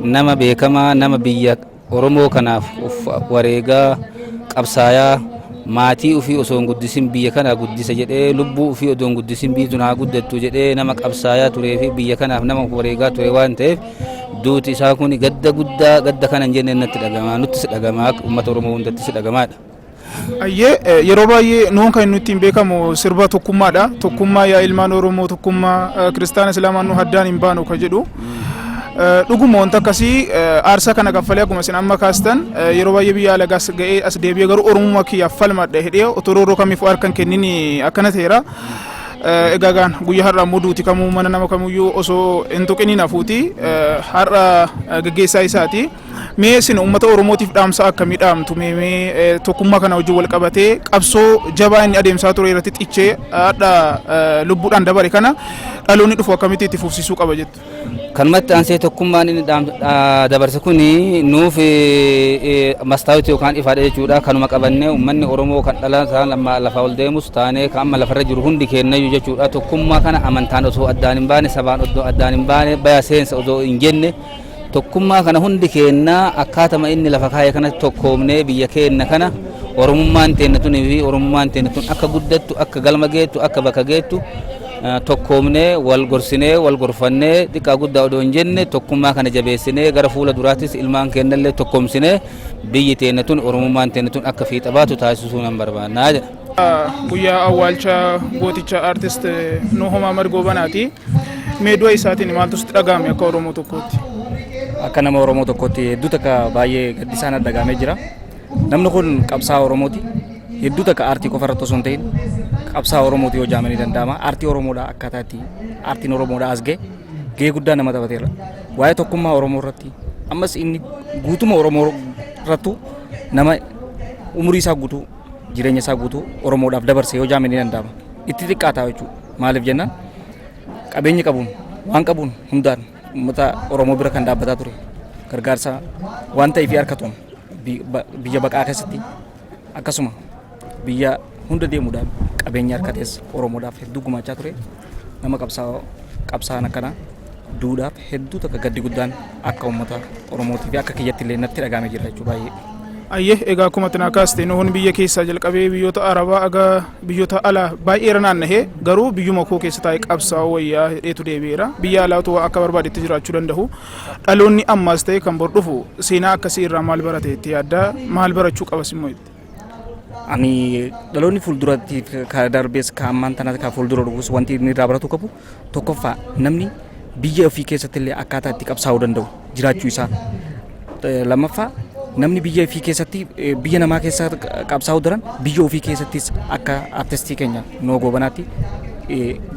nama beekamaa, nama biyya Oromoo kanaaf of wareegaa qabsaayaa, maatii ofii osoo hin guddisin biyya kana guddisa jedhee, lubbuu ofii osoo hin guddisin biyyi tun haa guddattu jedhee nama qabsaayaa turee fi biyya kanaaf nama of wareegaa ture waan ta'eef, duuti isaa kun gadda guddaa, gadda kana hin jenne natti dhagama, nuttis dhagama, akka uummata Oromoo hundattis dhagamaadha. Ayyee, yeroo baay'ee nuun kan inni ittiin beekamu sirba tokkummaadha. Tokkummaa yaa ilmaan Oromoo, tokkummaa, kiristaana islaamaan nu haddaan hin baanu ka jedhu. Dhuguma wanta akkasii aarsaa kana kaffalee, akkuma isin amma kaastan, yeroo baay'ee biyya alagaas ga'ee as deebi'ee garuu Oromummaa kiyyaaf falmadha jedhee otoo roorroo kamiifuu harka hin kennin akkana ta'eera. Egaa gaan guyyaa har'aa immoo duuti kamuu mana nama kamiyyuu osoo hin tuqiniin hafuuti, har'a gaggeessaa isaati. Mee isin uummata Oromootiif dhaamsa akkamii dhaamtu? Mee tokkummaa kana wajjin wal qabatee qabsoo jabaa inni adeemsaa ture irratti xichee hadha lubbuudhaan dabare kana dhaloonni dhufu akkamitti itti fufsiisuu qaba jettu? Kanumatti aansee tokkummaan inni dabarse kun nuuf mastaawiti yookaan ifaadha jechuudha. Kanuma qabannee uummanni Oromoo kan dhala isaan amma lafaa ol deemus taanee kan amma lafarra jiru hundi kennayyuu jechuudha. Tokkummaa kana amantaan osoo addaan hin baane, sabaan osoo addaan hin baane, baya seensa osoo hin jenne, tokkummaa kana hundi kennaa akkaatama inni lafa kaa'e kanatti tokkoomnee biyya keenna kana, Oromummaan teenna tunii fi Oromummaan teenna tun akka guddattu, akka galma geettu, akka bakka geettu, tokkoomnee wal gorsinee wal gorfannee, xiqqaa guddaa odoo hin jenne, tokkummaa kana jabeessinee gara fuula duraattis ilmaan keenyallee tokkoomsinee biyyi teenna tun, Oromummaan teenna tun akka fiixa baatu taasisuu nan barbaannaa jedha. Guyyaa awwaalcha gooticha artist Nuhoo Mahammad Goobanaati. Mee du'a isaatiin maaltu sitti dhaga'ame akka Oromoo tokkootti? Akka nama Oromoo tokkootti hedduu takka baay'ee gaddisaan dhaga'amee jira. Namni kun qabsaa'aa Oromooti. Hedduu takka aartii qofa irratti osoo hin ta'in qabsaa'aa Oromooti yoo jedhamanii danda'ama. Aartii Oromoodhaa akkaataa itti aartiin Oromoodhaa as ga'e gahee guddaa nama taphateera. Waa'ee tokkummaa Oromoo irratti ammas inni guutuma Oromoo irrattu nama umurii isaa guutuu, jireenya isaa guutuu Oromoodhaaf dabarse yoo jedhame ni danda'ama. Itti xiqqaataa jechuudha. Maaliif jennaan, qabeenya qabuun, waan qabuun hundaan uummata Oromoo bira kan dhaabbataa ture, gargaarsa waan ta'eef harkatuun biyya baqaa keessatti akkasuma biyya hunda deemuudhaan qabeenya harkatees Oromoodhaaf hedduu gumaachaa ture. Nama qabsaa'an akkanaa duudhaaf hedduu takka gaddi guddaan akka uummata Oromootii fi akka kiyyatti illee natti dhaga'amee jira jechuudha baay'ee. Ayyee, egaa akkuma ati naa kaaste, Nuhoon biyya keessaa jalqabee biyyoota Arabaa aga biyyoota alaa baay'ee irra naannahee, garuu biyyuma koo keessa taa'ee qabsaa'uu wayyaa jedheetu deebi'eera. Biyya alaatu akka barbaadetti jiraachuu danda'u. Dhaloonni ammaas ta'e kan bor dhufu seenaa akkasii irraa maal barate itti yaaddaa? Maal barachuu qabas immoo itti? Ani dhaloonni fuulduratti ka darbees, ka ammaan tana, ka fuuldura dhufus wanti inni irraa baratu qabu, tokkoffaa namni biyya ofii keessatti illee akkaataa itti qabsaa'uu danda'u jiraachuu isaa. Lammaffaa, namni biyya ofii keessatti biyya namaa keessa qabsaa'uu daran biyya ofii keessattis akka artistii keenya Nuhoo Goobanaatti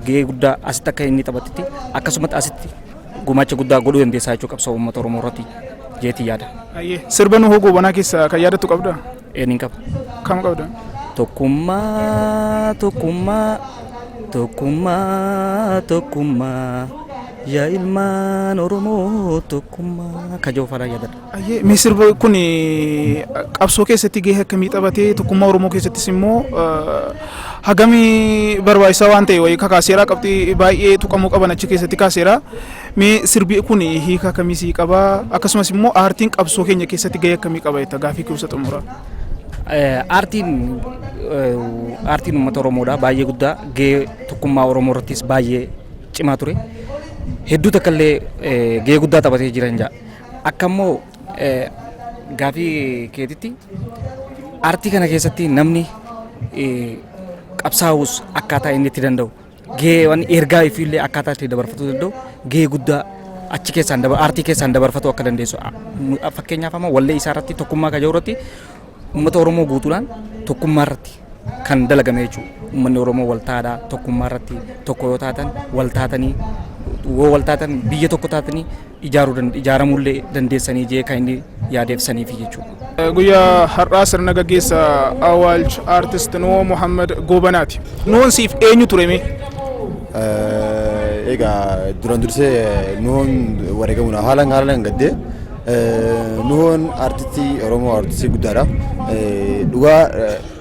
gahee guddaa asitti akka inni taphatetti, akkasumatti asitti gumaacha guddaa godhuu dandeessaa jechuu qabsoo uummata Oromoo irratti jeetii yaada. Ayyee, sirba Nuhoo Goobanaa keessaa kan yaadattu qabdaa? Eenyu qaba? Kam qabda? Tokkummaa, tokkummaa, tokkummaa, tokkummaa, yaa ilmaan Oromoo tokkummaa kajoo faraa yaadadha. Ayyee, mee sirba kun qabsoo keessatti gahee akkamii taphatee, tokkummaa Oromoo keessattis immoo hagamii barbaachisaa waan ta'e wayii kakaaseera, qabxii baay'ee tuqamuu qaban achi keessatti kaaseera. Mee sirbi kun hiika akkamii sii qaba? Akkasumas immoo aartiin qabsoo keenya keessatti gahee akkamii qaba jetta, gaafii keessa xumura? Aartiin uummata Oromoodha baay'ee guddaa, gahee tokkummaa Oromoo irrattis baay'ee cimaa ture. Hedduu takka illee gahee guddaa taphatee jiran jaa. Akka immoo gaafii keetitti, aartii kana keessatti namni qabsaa'us akkaataa inni itti danda'u, gahee waan ergaa ifiillee akkaataa itti dabarfatuu danda'u, gahee guddaa achi keessaan aartii keessaan dabarfatuu akka dandeessu. Fakkeenyaaf, amma wallee isaa irratti tokkummaa kan jiru irratti uummata Oromoo guutuudhaan tokkummaa irratti kan dalagame jechuudha. Uummanni Oromoo wal taadhaa, tokkummaa irratti tokko yoo taatan, wal taatanii, yoo wal taatan biyya tokko taatanii ijaaruu ijaaramullee dandeessanii jee kan inni yaadeefsaniifi jechuudha. Guyyaa har'aa sirna gaggeessa awwaalcha aartist Nuhoo Muhammad Goobanaati. Nuhoon siif eenyu ture mee? Egaa duraan dursee Nuhoon wareegamuun haalaan haalaan gaddee. Nuhoon artistii Oromoo, artistii guddaadha. Dhugaa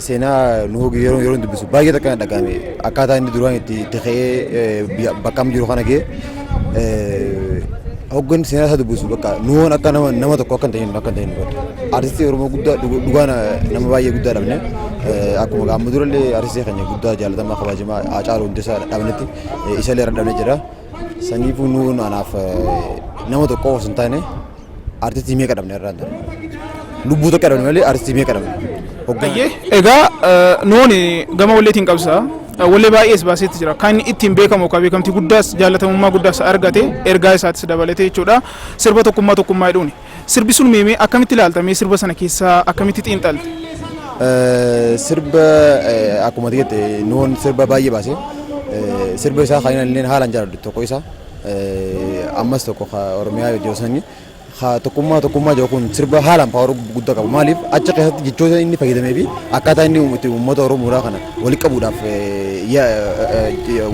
seenaa Nuhoo yeroo yeroo dubbisu baay'ee takka na dhagahame. Akkaataa inni duraan itti ka'ee bakka amma jiru kana ga'e, hoggan seenaa isaa dubbisu, bakka Nuhoon akka nama tokko akka hin ta'in hubadha. Artistii Oromoo guddaa, dhugaa nama baay'ee guddaa dhabne. Akkuma amma durallee artistii keenya guddaa jaalatamaa kabajamaa Haacaaluu Hundeessaa dhabnetti, isallee irra dhabne jira. Saniifuu Nuhoon anaaf nama tokko osoo hin taane artistii meeqa dhabne irraa hin. Lubbuu tokko dhabne malee artistii meeqa dhabne. Ayyee, egaa Nuhoon gama walleetiin qabsaa. Wallee baay'ees baaseetti jira. Kan ittiin beekamu, kan beekamtii guddaas jaalatamummaa guddaas argate, ergaa isaatis dabalatee jechuudha. Sirba tokkummaa tokkummaa jedhuuni. Sirbi sun meemee akkamitti ilaalta? Mee sirba sana keessaa akkamitti xiinxalte? Sirba, akkuma jette, Nuhoon sirba baay'ee baase. Sirba isaa kan inni haalaan jaalladhu tokko isa. Ammas tokko Oromiyaa jiru sanii. Tokkummaa tokkummaa jiru kun sirba haalaan power guddaa qabu. Maaliif, achi keessatti jechoota inni fayyadamee fi akkaataa inni itti uummata Oromoodhaa kana walitti qabuudhaaf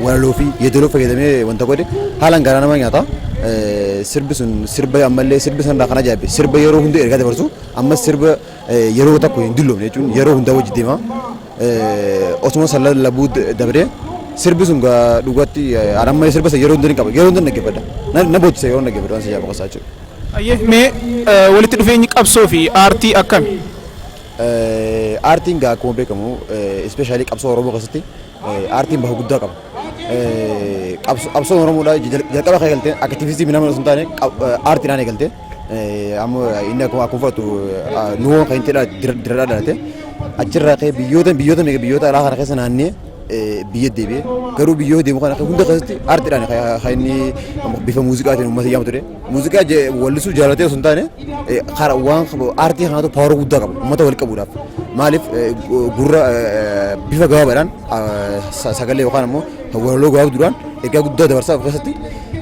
walaloo fi yeedaloo fayyadamee wanta godhe haalaan garaa nama nyaata. Sirbi sun sirba ammallee sirbi sanarraa kan ajaa'ibe sirba yeroo hunda ergaa dabarsu, ammas sirba yeroo tokko hin dulloomne jechuun yeroo hundaa wajji deema. Osuma san lallabuu dabree sirbi sun dhugatti amma sirba san yeroo hunda ni qaba, yeroo hunda dhaggeeffadha. Na boochisa yeroo dhaggeeffadhu, waan si ajaa'iba qosaa jechuudha. Ayyee, mee walitti dhufeenyi qabsoo fi aartii akkami? Aartiin gaa akkuma beekamu, especially qabsoo Oromoo keessatti aartiin bakka guddaa qaba. Qabsoon Oromoodhaa jalqaba kan eegalte aktivistii nama osoo hin taane aartiidhaan eegalte. Amma inni akkuma fudhatu, Nuhoon kan inni diradhaa dhalate. Achirraa ka'ee biyyoota meeqa, biyyoota alaa kana keessa naannee biyya deebi'e. Garuu biyyoota deemu kana hunda keessatti aartiidhaan kan inni bifa muuziqaatiin uummata yaamu ture. Muuziqaa wallisuu jaalatee osoo hin taane, waan aartii kanaatu power guddaa qaba uummata wal qabuudhaaf. Maaliif, gurra bifa gabaabaadhaan sagalee yookaan ammoo walaloo gabaabduudhaan ergaa guddaa dabarsaa of keessatti.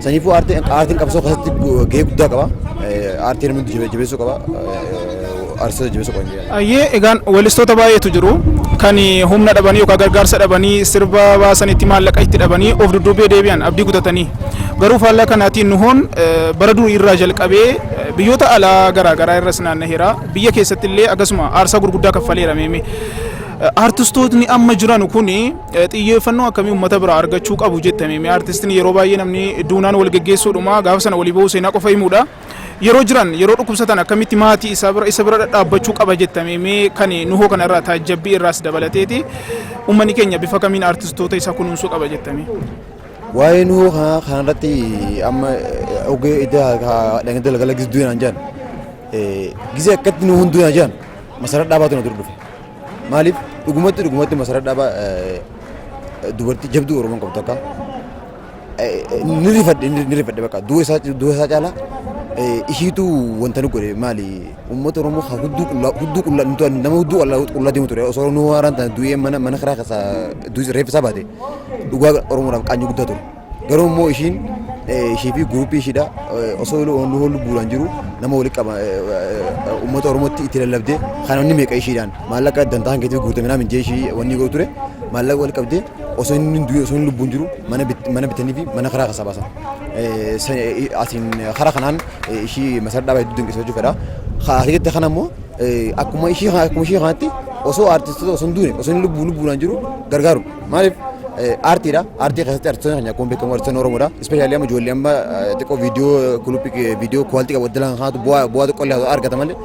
Saniifuu aartiin qabsoo keessatti gahee guddaa qaba. Aartii namni jabeessuu qaba. Aartistoota jabeessuu qaba. Ayyee, egaan weellistoota baay'eetu jiru kan humna dhabanii yookaan gargaarsa dhabanii sirba baasanitti maallaqa itti dhabanii of dudduubee deebi'an, abdii kutatanii. Garuu faallaa kanaatiin Nuhoon bara durii irraa jalqabee biyyoota alaa garaagaraa irras naannaheera. Biyya keessatti illee akkasuma aarsaa gurguddaa kaffaleera meeme. Aartistootni amma jiran kun xiyyeeffannoo akkamii uummata biraa argachuu qabu jettame? Mee artistiin yeroo baay'ee namni duunaan wal geggeessuudhuma, gaafa sana walii bahuu, seenaa qofa himuudha. Yeroo jiran, yeroo dhukkubsatan akkamitti maatii isaa bira isa bira dhadhaabbachuu qaba jettame? Mee kan Nuhoo kana irraa taajjabbii irraas dabalateeti uummanni keenya bifa kamiin artistoota isaa kunuunsuu qaba jettame? Waa'ee Nuhoo kana kanarratti amma ogee idda dhangada galgala gisduu naan jedhan, gisee akkatti nu hunduu naan jedhan, Masarat Dhaabaatu na dura dhufe. Maaliif dhugumatti Masarat Dhaabaa dubartii jabduu Oromoon qabdu akka ni rifadhe, ni rifadhe. Bakka du'a isaa caalaa ishiitu wanta nu godhe. Maali, uummata Oromoo haa hudduu qullaa, hudduu qullaa nama hudduu qullaa deemu ture. Osoo nu haaraan ta'an du'ee mana karaa keessaa reeffi isaa baate, dhugaa Oromoodhaaf qaanyii guddaa ture. Garuu immoo ishiin, ishii fi guruppii ishiidha, osoo nu lubbuudhaan jiru nama walitti qaba, uummata Oromootti itti lallabdee, kan inni meeqa ishiidhaan maallaqa dantaan keetiif guutame naa mijjee ishii wanni godhu ture, maallaqa walitti qabdee, osoo inni du'e, osoo inni lubbuun jiru mana bitanii fi mana karaa keessaa baasan. Asiin karaa kanaan ishii Masarat Dhaabaa hedduu dinqisiifachuu fedha. Asitti kana immoo akkuma ishii kanatti osoo aartistoota osoo hin duune, osoo inni lubbuudhaan jiru gargaaru. Maaliif, aartiidha. Aartii keessatti aartistoonni keenya akkuma beekamu aartistoonni Oromoodha. Especially amma ijoollee amma xiqqoo video clip, video quality qabu dalan kanatu bu'aa xiqqoo illee argata malee,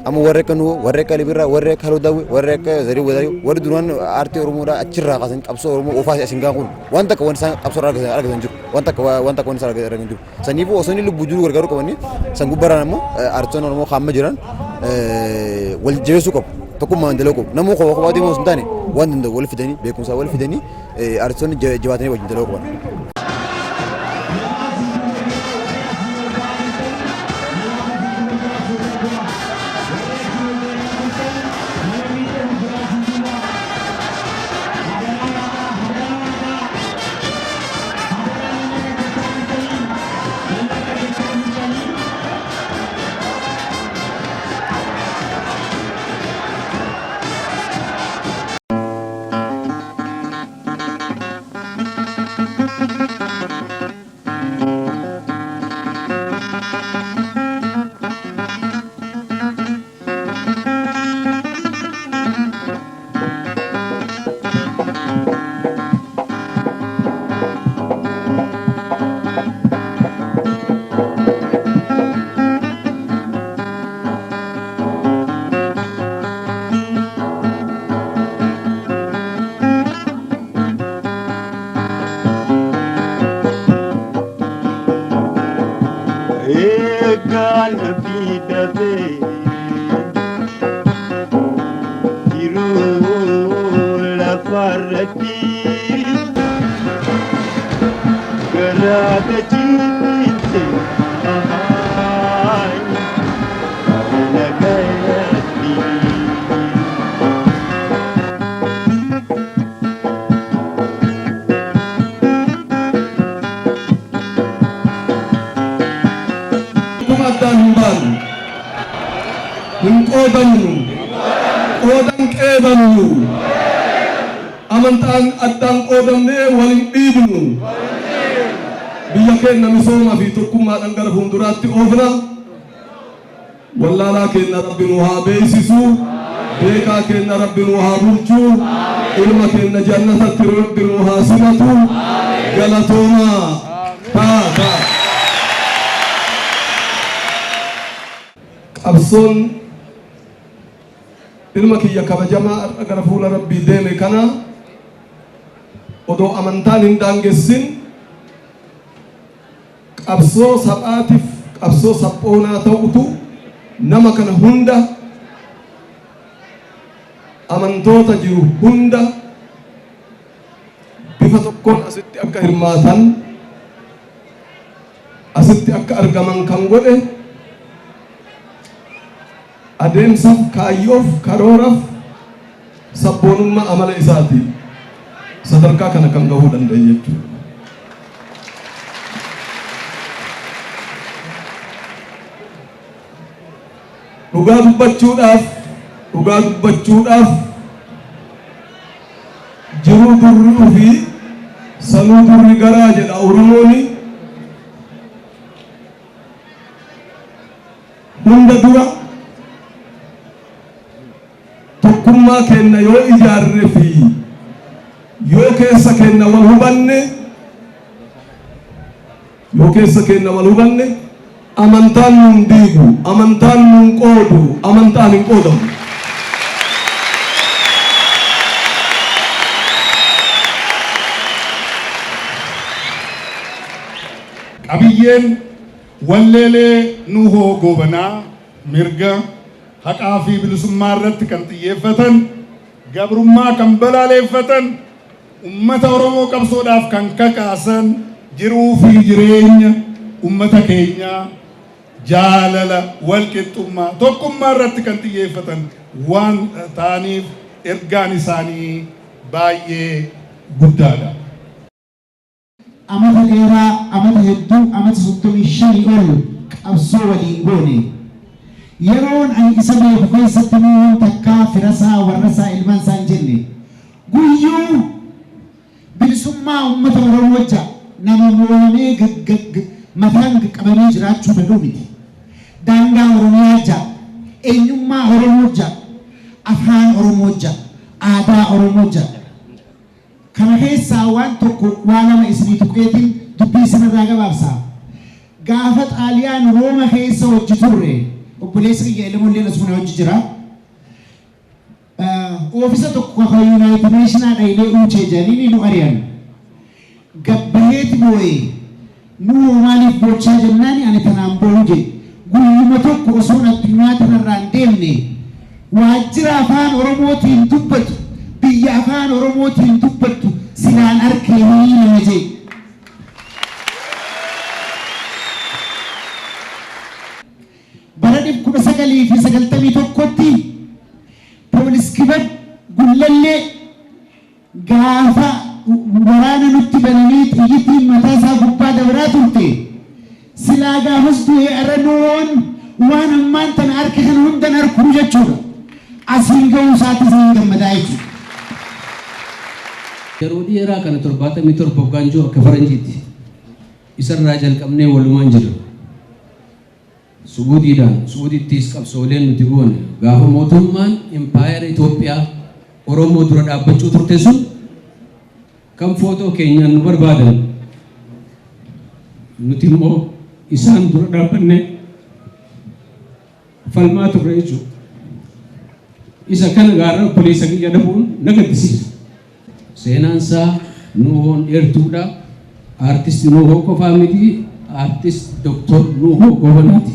amma warri akka Nuhoo, warri akka Libirraa, warri akka Haloo Daawwee, warri akka Zarii Wadaayoo, warri duraan aartii Oromoodha achirraa kaasan qabsoo Oromoo oofaa asiin gaan kun waan takka waan isaan qabsoo irraa argatan jiru. Waan takka waan isaan argatan jiru. Saniifuu osoo inni lubbuu jiru gargaaruu qabanii. San gubbaarraan ammoo aartistoonni Oromoo kaamma jiran wal jabeessuu qabu. Tokkummaan dalaguu qabu. Namuu kophaa kophaa deemuu osoo hin taane, waan danda'u wal fidanii, beekumsaa wal fidanii, aartistoonni jabaatanii wajjin dalaguu qaban. Eegaan dhabee jiruu lafarratti garaa gachiite nagayatti. Kuma addaan hin baanu. Hin qoodamnu. Qoodan qeebannu. Amantaan addaan qoodamnee wal hin dhiibnu. Biyya keenya misooma fi tokkummaadhaan gara fuulduraatti oofna. Wallaalaa keenya Rabbi nu haa beeksisu. Beekaa keenya Rabbi nu haa bulchu. Ilma keenya jannatatti Rabbi nu haa simatu. Galatoomaa. Taa taa. Qabsoon ilma kiyya kabajamaa har'a gara fuula Rabbii deeme kana odoo amantaan hin daangessin, qabsoo saphaatiif qabsoo saphoonaa ta'utu nama kana hunda, amantoota jiru hunda bifa tokkoon asitti akka hirmaatan, asitti akka argaman kan godhe, adeemsaaf, kaayyoof, karooraaf sabboonummaa amala isaati sadarkaa kana kan gahuu danda'e jechuudha. Dhugaa dubbachuudhaaf, jiruu durri ofii sanuu durri garaa jedha Oromooni. Hunda dura tokkummaa kenna yoo ijaarre fi yoo keessa kenna wal hubanne, yoo keessa kenna wal hubanne, Amantaan nuun diigu, amantaan nuun qoodu, amantaan hin qoodamu. Qabiyyeen walleelee Nuhoo Goobanaa mirga, haqaa fi bilisummaa irratti kan xiyyeeffatan, gabrummaa kan balaaleeffatan, ummata Oromoo qabsoodhaaf kan kakaasan, jiruu fi jireenya ummata keenyaa, jaalala, walqixxummaa, tokkummaa irratti kan xiyyeeffatan waan ta'aniif ergaan isaanii baay'ee guddaadha. Amata dheeraa, amata hedduu, amata 35 ol qabsoo waliin goone. Yeroon ani isa beeku keessatti Nuuhuun takkaa firasaa, warrasaa, ilmaansaa hin jenne. Guyyuu bilisummaa ummata Oromoo ja'a nama mo'amee mataan qabamee jiraachuu fedhuu miti. Daangaa Oromiyaa ja'a, eenyummaa Oromoo ja'a, afaan Oromoo ja'a, aadaa Oromoo ja'a. Kana keessaa waan tokko waa lama isinii tuqeetiin dubbii isinirraa gabaabsa. Gaafa Xaaliyaan Rooma keessa hojji turre, obboleessi kiyya Elemolleen asuma na wajji jira. Oofisa tokko ka United Nationaa dhaynee uwchee jedhanii nu ari'an. Gabbaheeti boo'e. Nuhoo maaliif boochaa jennaani ani tanaan boo'u jedhe. Guyyuma tokko osoon addunyaa tanarraa hin deemne waajjira afaan Oromootiin dubbatu, biyya afaan Oromootiin dubbattu silaan arkee nama jedhe. Bara 1991tti Poolis Kibab Gullallee gaafa waraana nutti bananii xiyyitiin mataa isaa gubbaa dabraa turte, silaa gaafas du'ee arra Nuhoon waan ammaan tana arke kana hunda hin arkuu jechuudha. Asiin gahuu isaattis niin gammadaa jechuudha. Yeroo dheeraa kana 77 hoggaan jiru akka faranjiitti isarraa jalqabnee walumaan jirra. Su'uudiidhaan, Su'uudittiis qabsooleen nuti goone gaafa mootummaan impaayera Itoophiyaa Oromoo dura dhaabbachuu turte sun kan footoo keenyaan nu barbaadan nuti immoo isaan dura dhaabbannee falmaa turre jechuudha. Isa kana gaarra obboleessa kiyya dhabuun na gaddisiisa. Seenaan isaa Nuuhoon dheertuudha. Aartist Nuuhoo qofaa miti, Aartist Doktor Nuuhoo Goobanaati.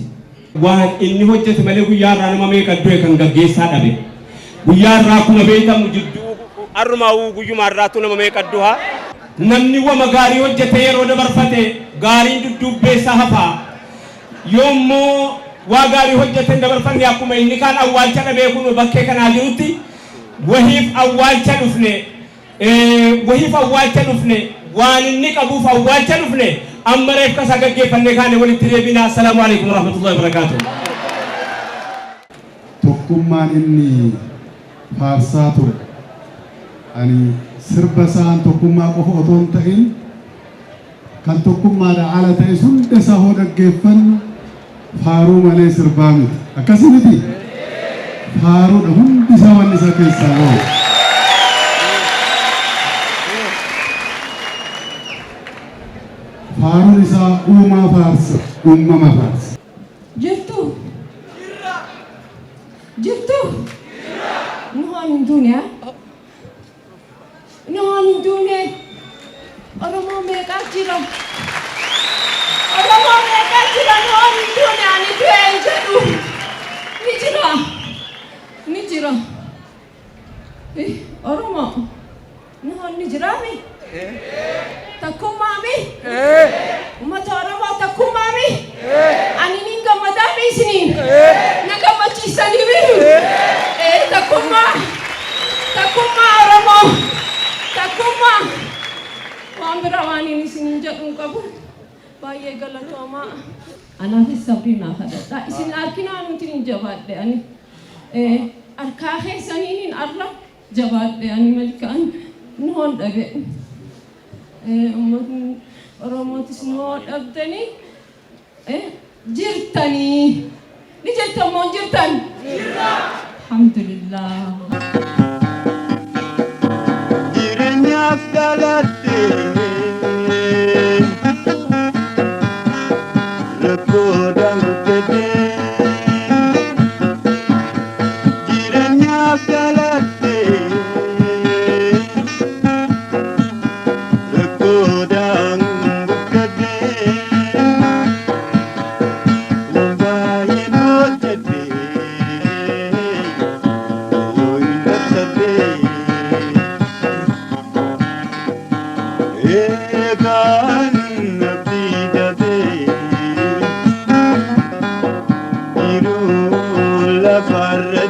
Waan inni hojjete malee guyyaa irraa nama meeqa du'e kan gaggeessaa dhabe. Guyyaa irraa akkuma beekamu jidduu arrumaa'uu guyyuma irraattuu nama meeqa du'a. Namni wama gaarii hojjetee yeroo dabarfate gaariin dudduubbee isaa hafa. Yoo immoo waa gaarii hojjete hin dabarfanne akkuma inni kaan awwaalcha dhabee kunoo bakkee kanaa jirutti wahiif awwaalcha dhufne wahiif awwaalcha dhufne waan inni qabuuf awwaalcha dhufne amma reefka isaa gaggeeffannee kaane walitti deebina. Assalaamu alaikum warahmatullahi wabarakaatuh. Tokkummaan inni faarsaa ture ani sirba isaan tokkummaa qofa otoo hin ta'in kan tokkummaadhaa ala ta'es hunda isaa hoo dhaggeeffannu faaruu malee sirbaa miti. Akkasii miti? Faaruudha hundi isaa wanni isaa keessaa bahu. Faaruun isaa uumaa faarsa, uumama faarsa. Jirtuu? Jirtuu? Nuhoon hin duune haa? Nuhoon hin duune. Oromoo meeqaa jira? Oromoo meeqaa jira? Nuhoon hin duune ani du'e hin jedhu. Ni jira. Ni jira. Oromoo Nuhoon ni jiraami? Takkummaami? Uummata Oromoo takkummaami? Ani nin gammadaami isiniin? Na gammachiistaniimi? Takkummaa! Takkummaa Oromoo! Takkummaa! Waan biraa waan inni isiniin jedhu hin qabu. Baay'ee galatoomaa. Anaafis sabrii naa kadhadhaa. Isin arkinaa nuti hin jabaadhe ani. Harkaa keessaniin arra jabaadhe ani malkaan nuhoon dhabe. Uummatni Oromootis nuhoo dhabdanii jirtanii. Ni jirtan moo hin jirtan? Alhamdulillah. Jireenyaaf dhaladhe rakkoodhaan. Jiru lafarra.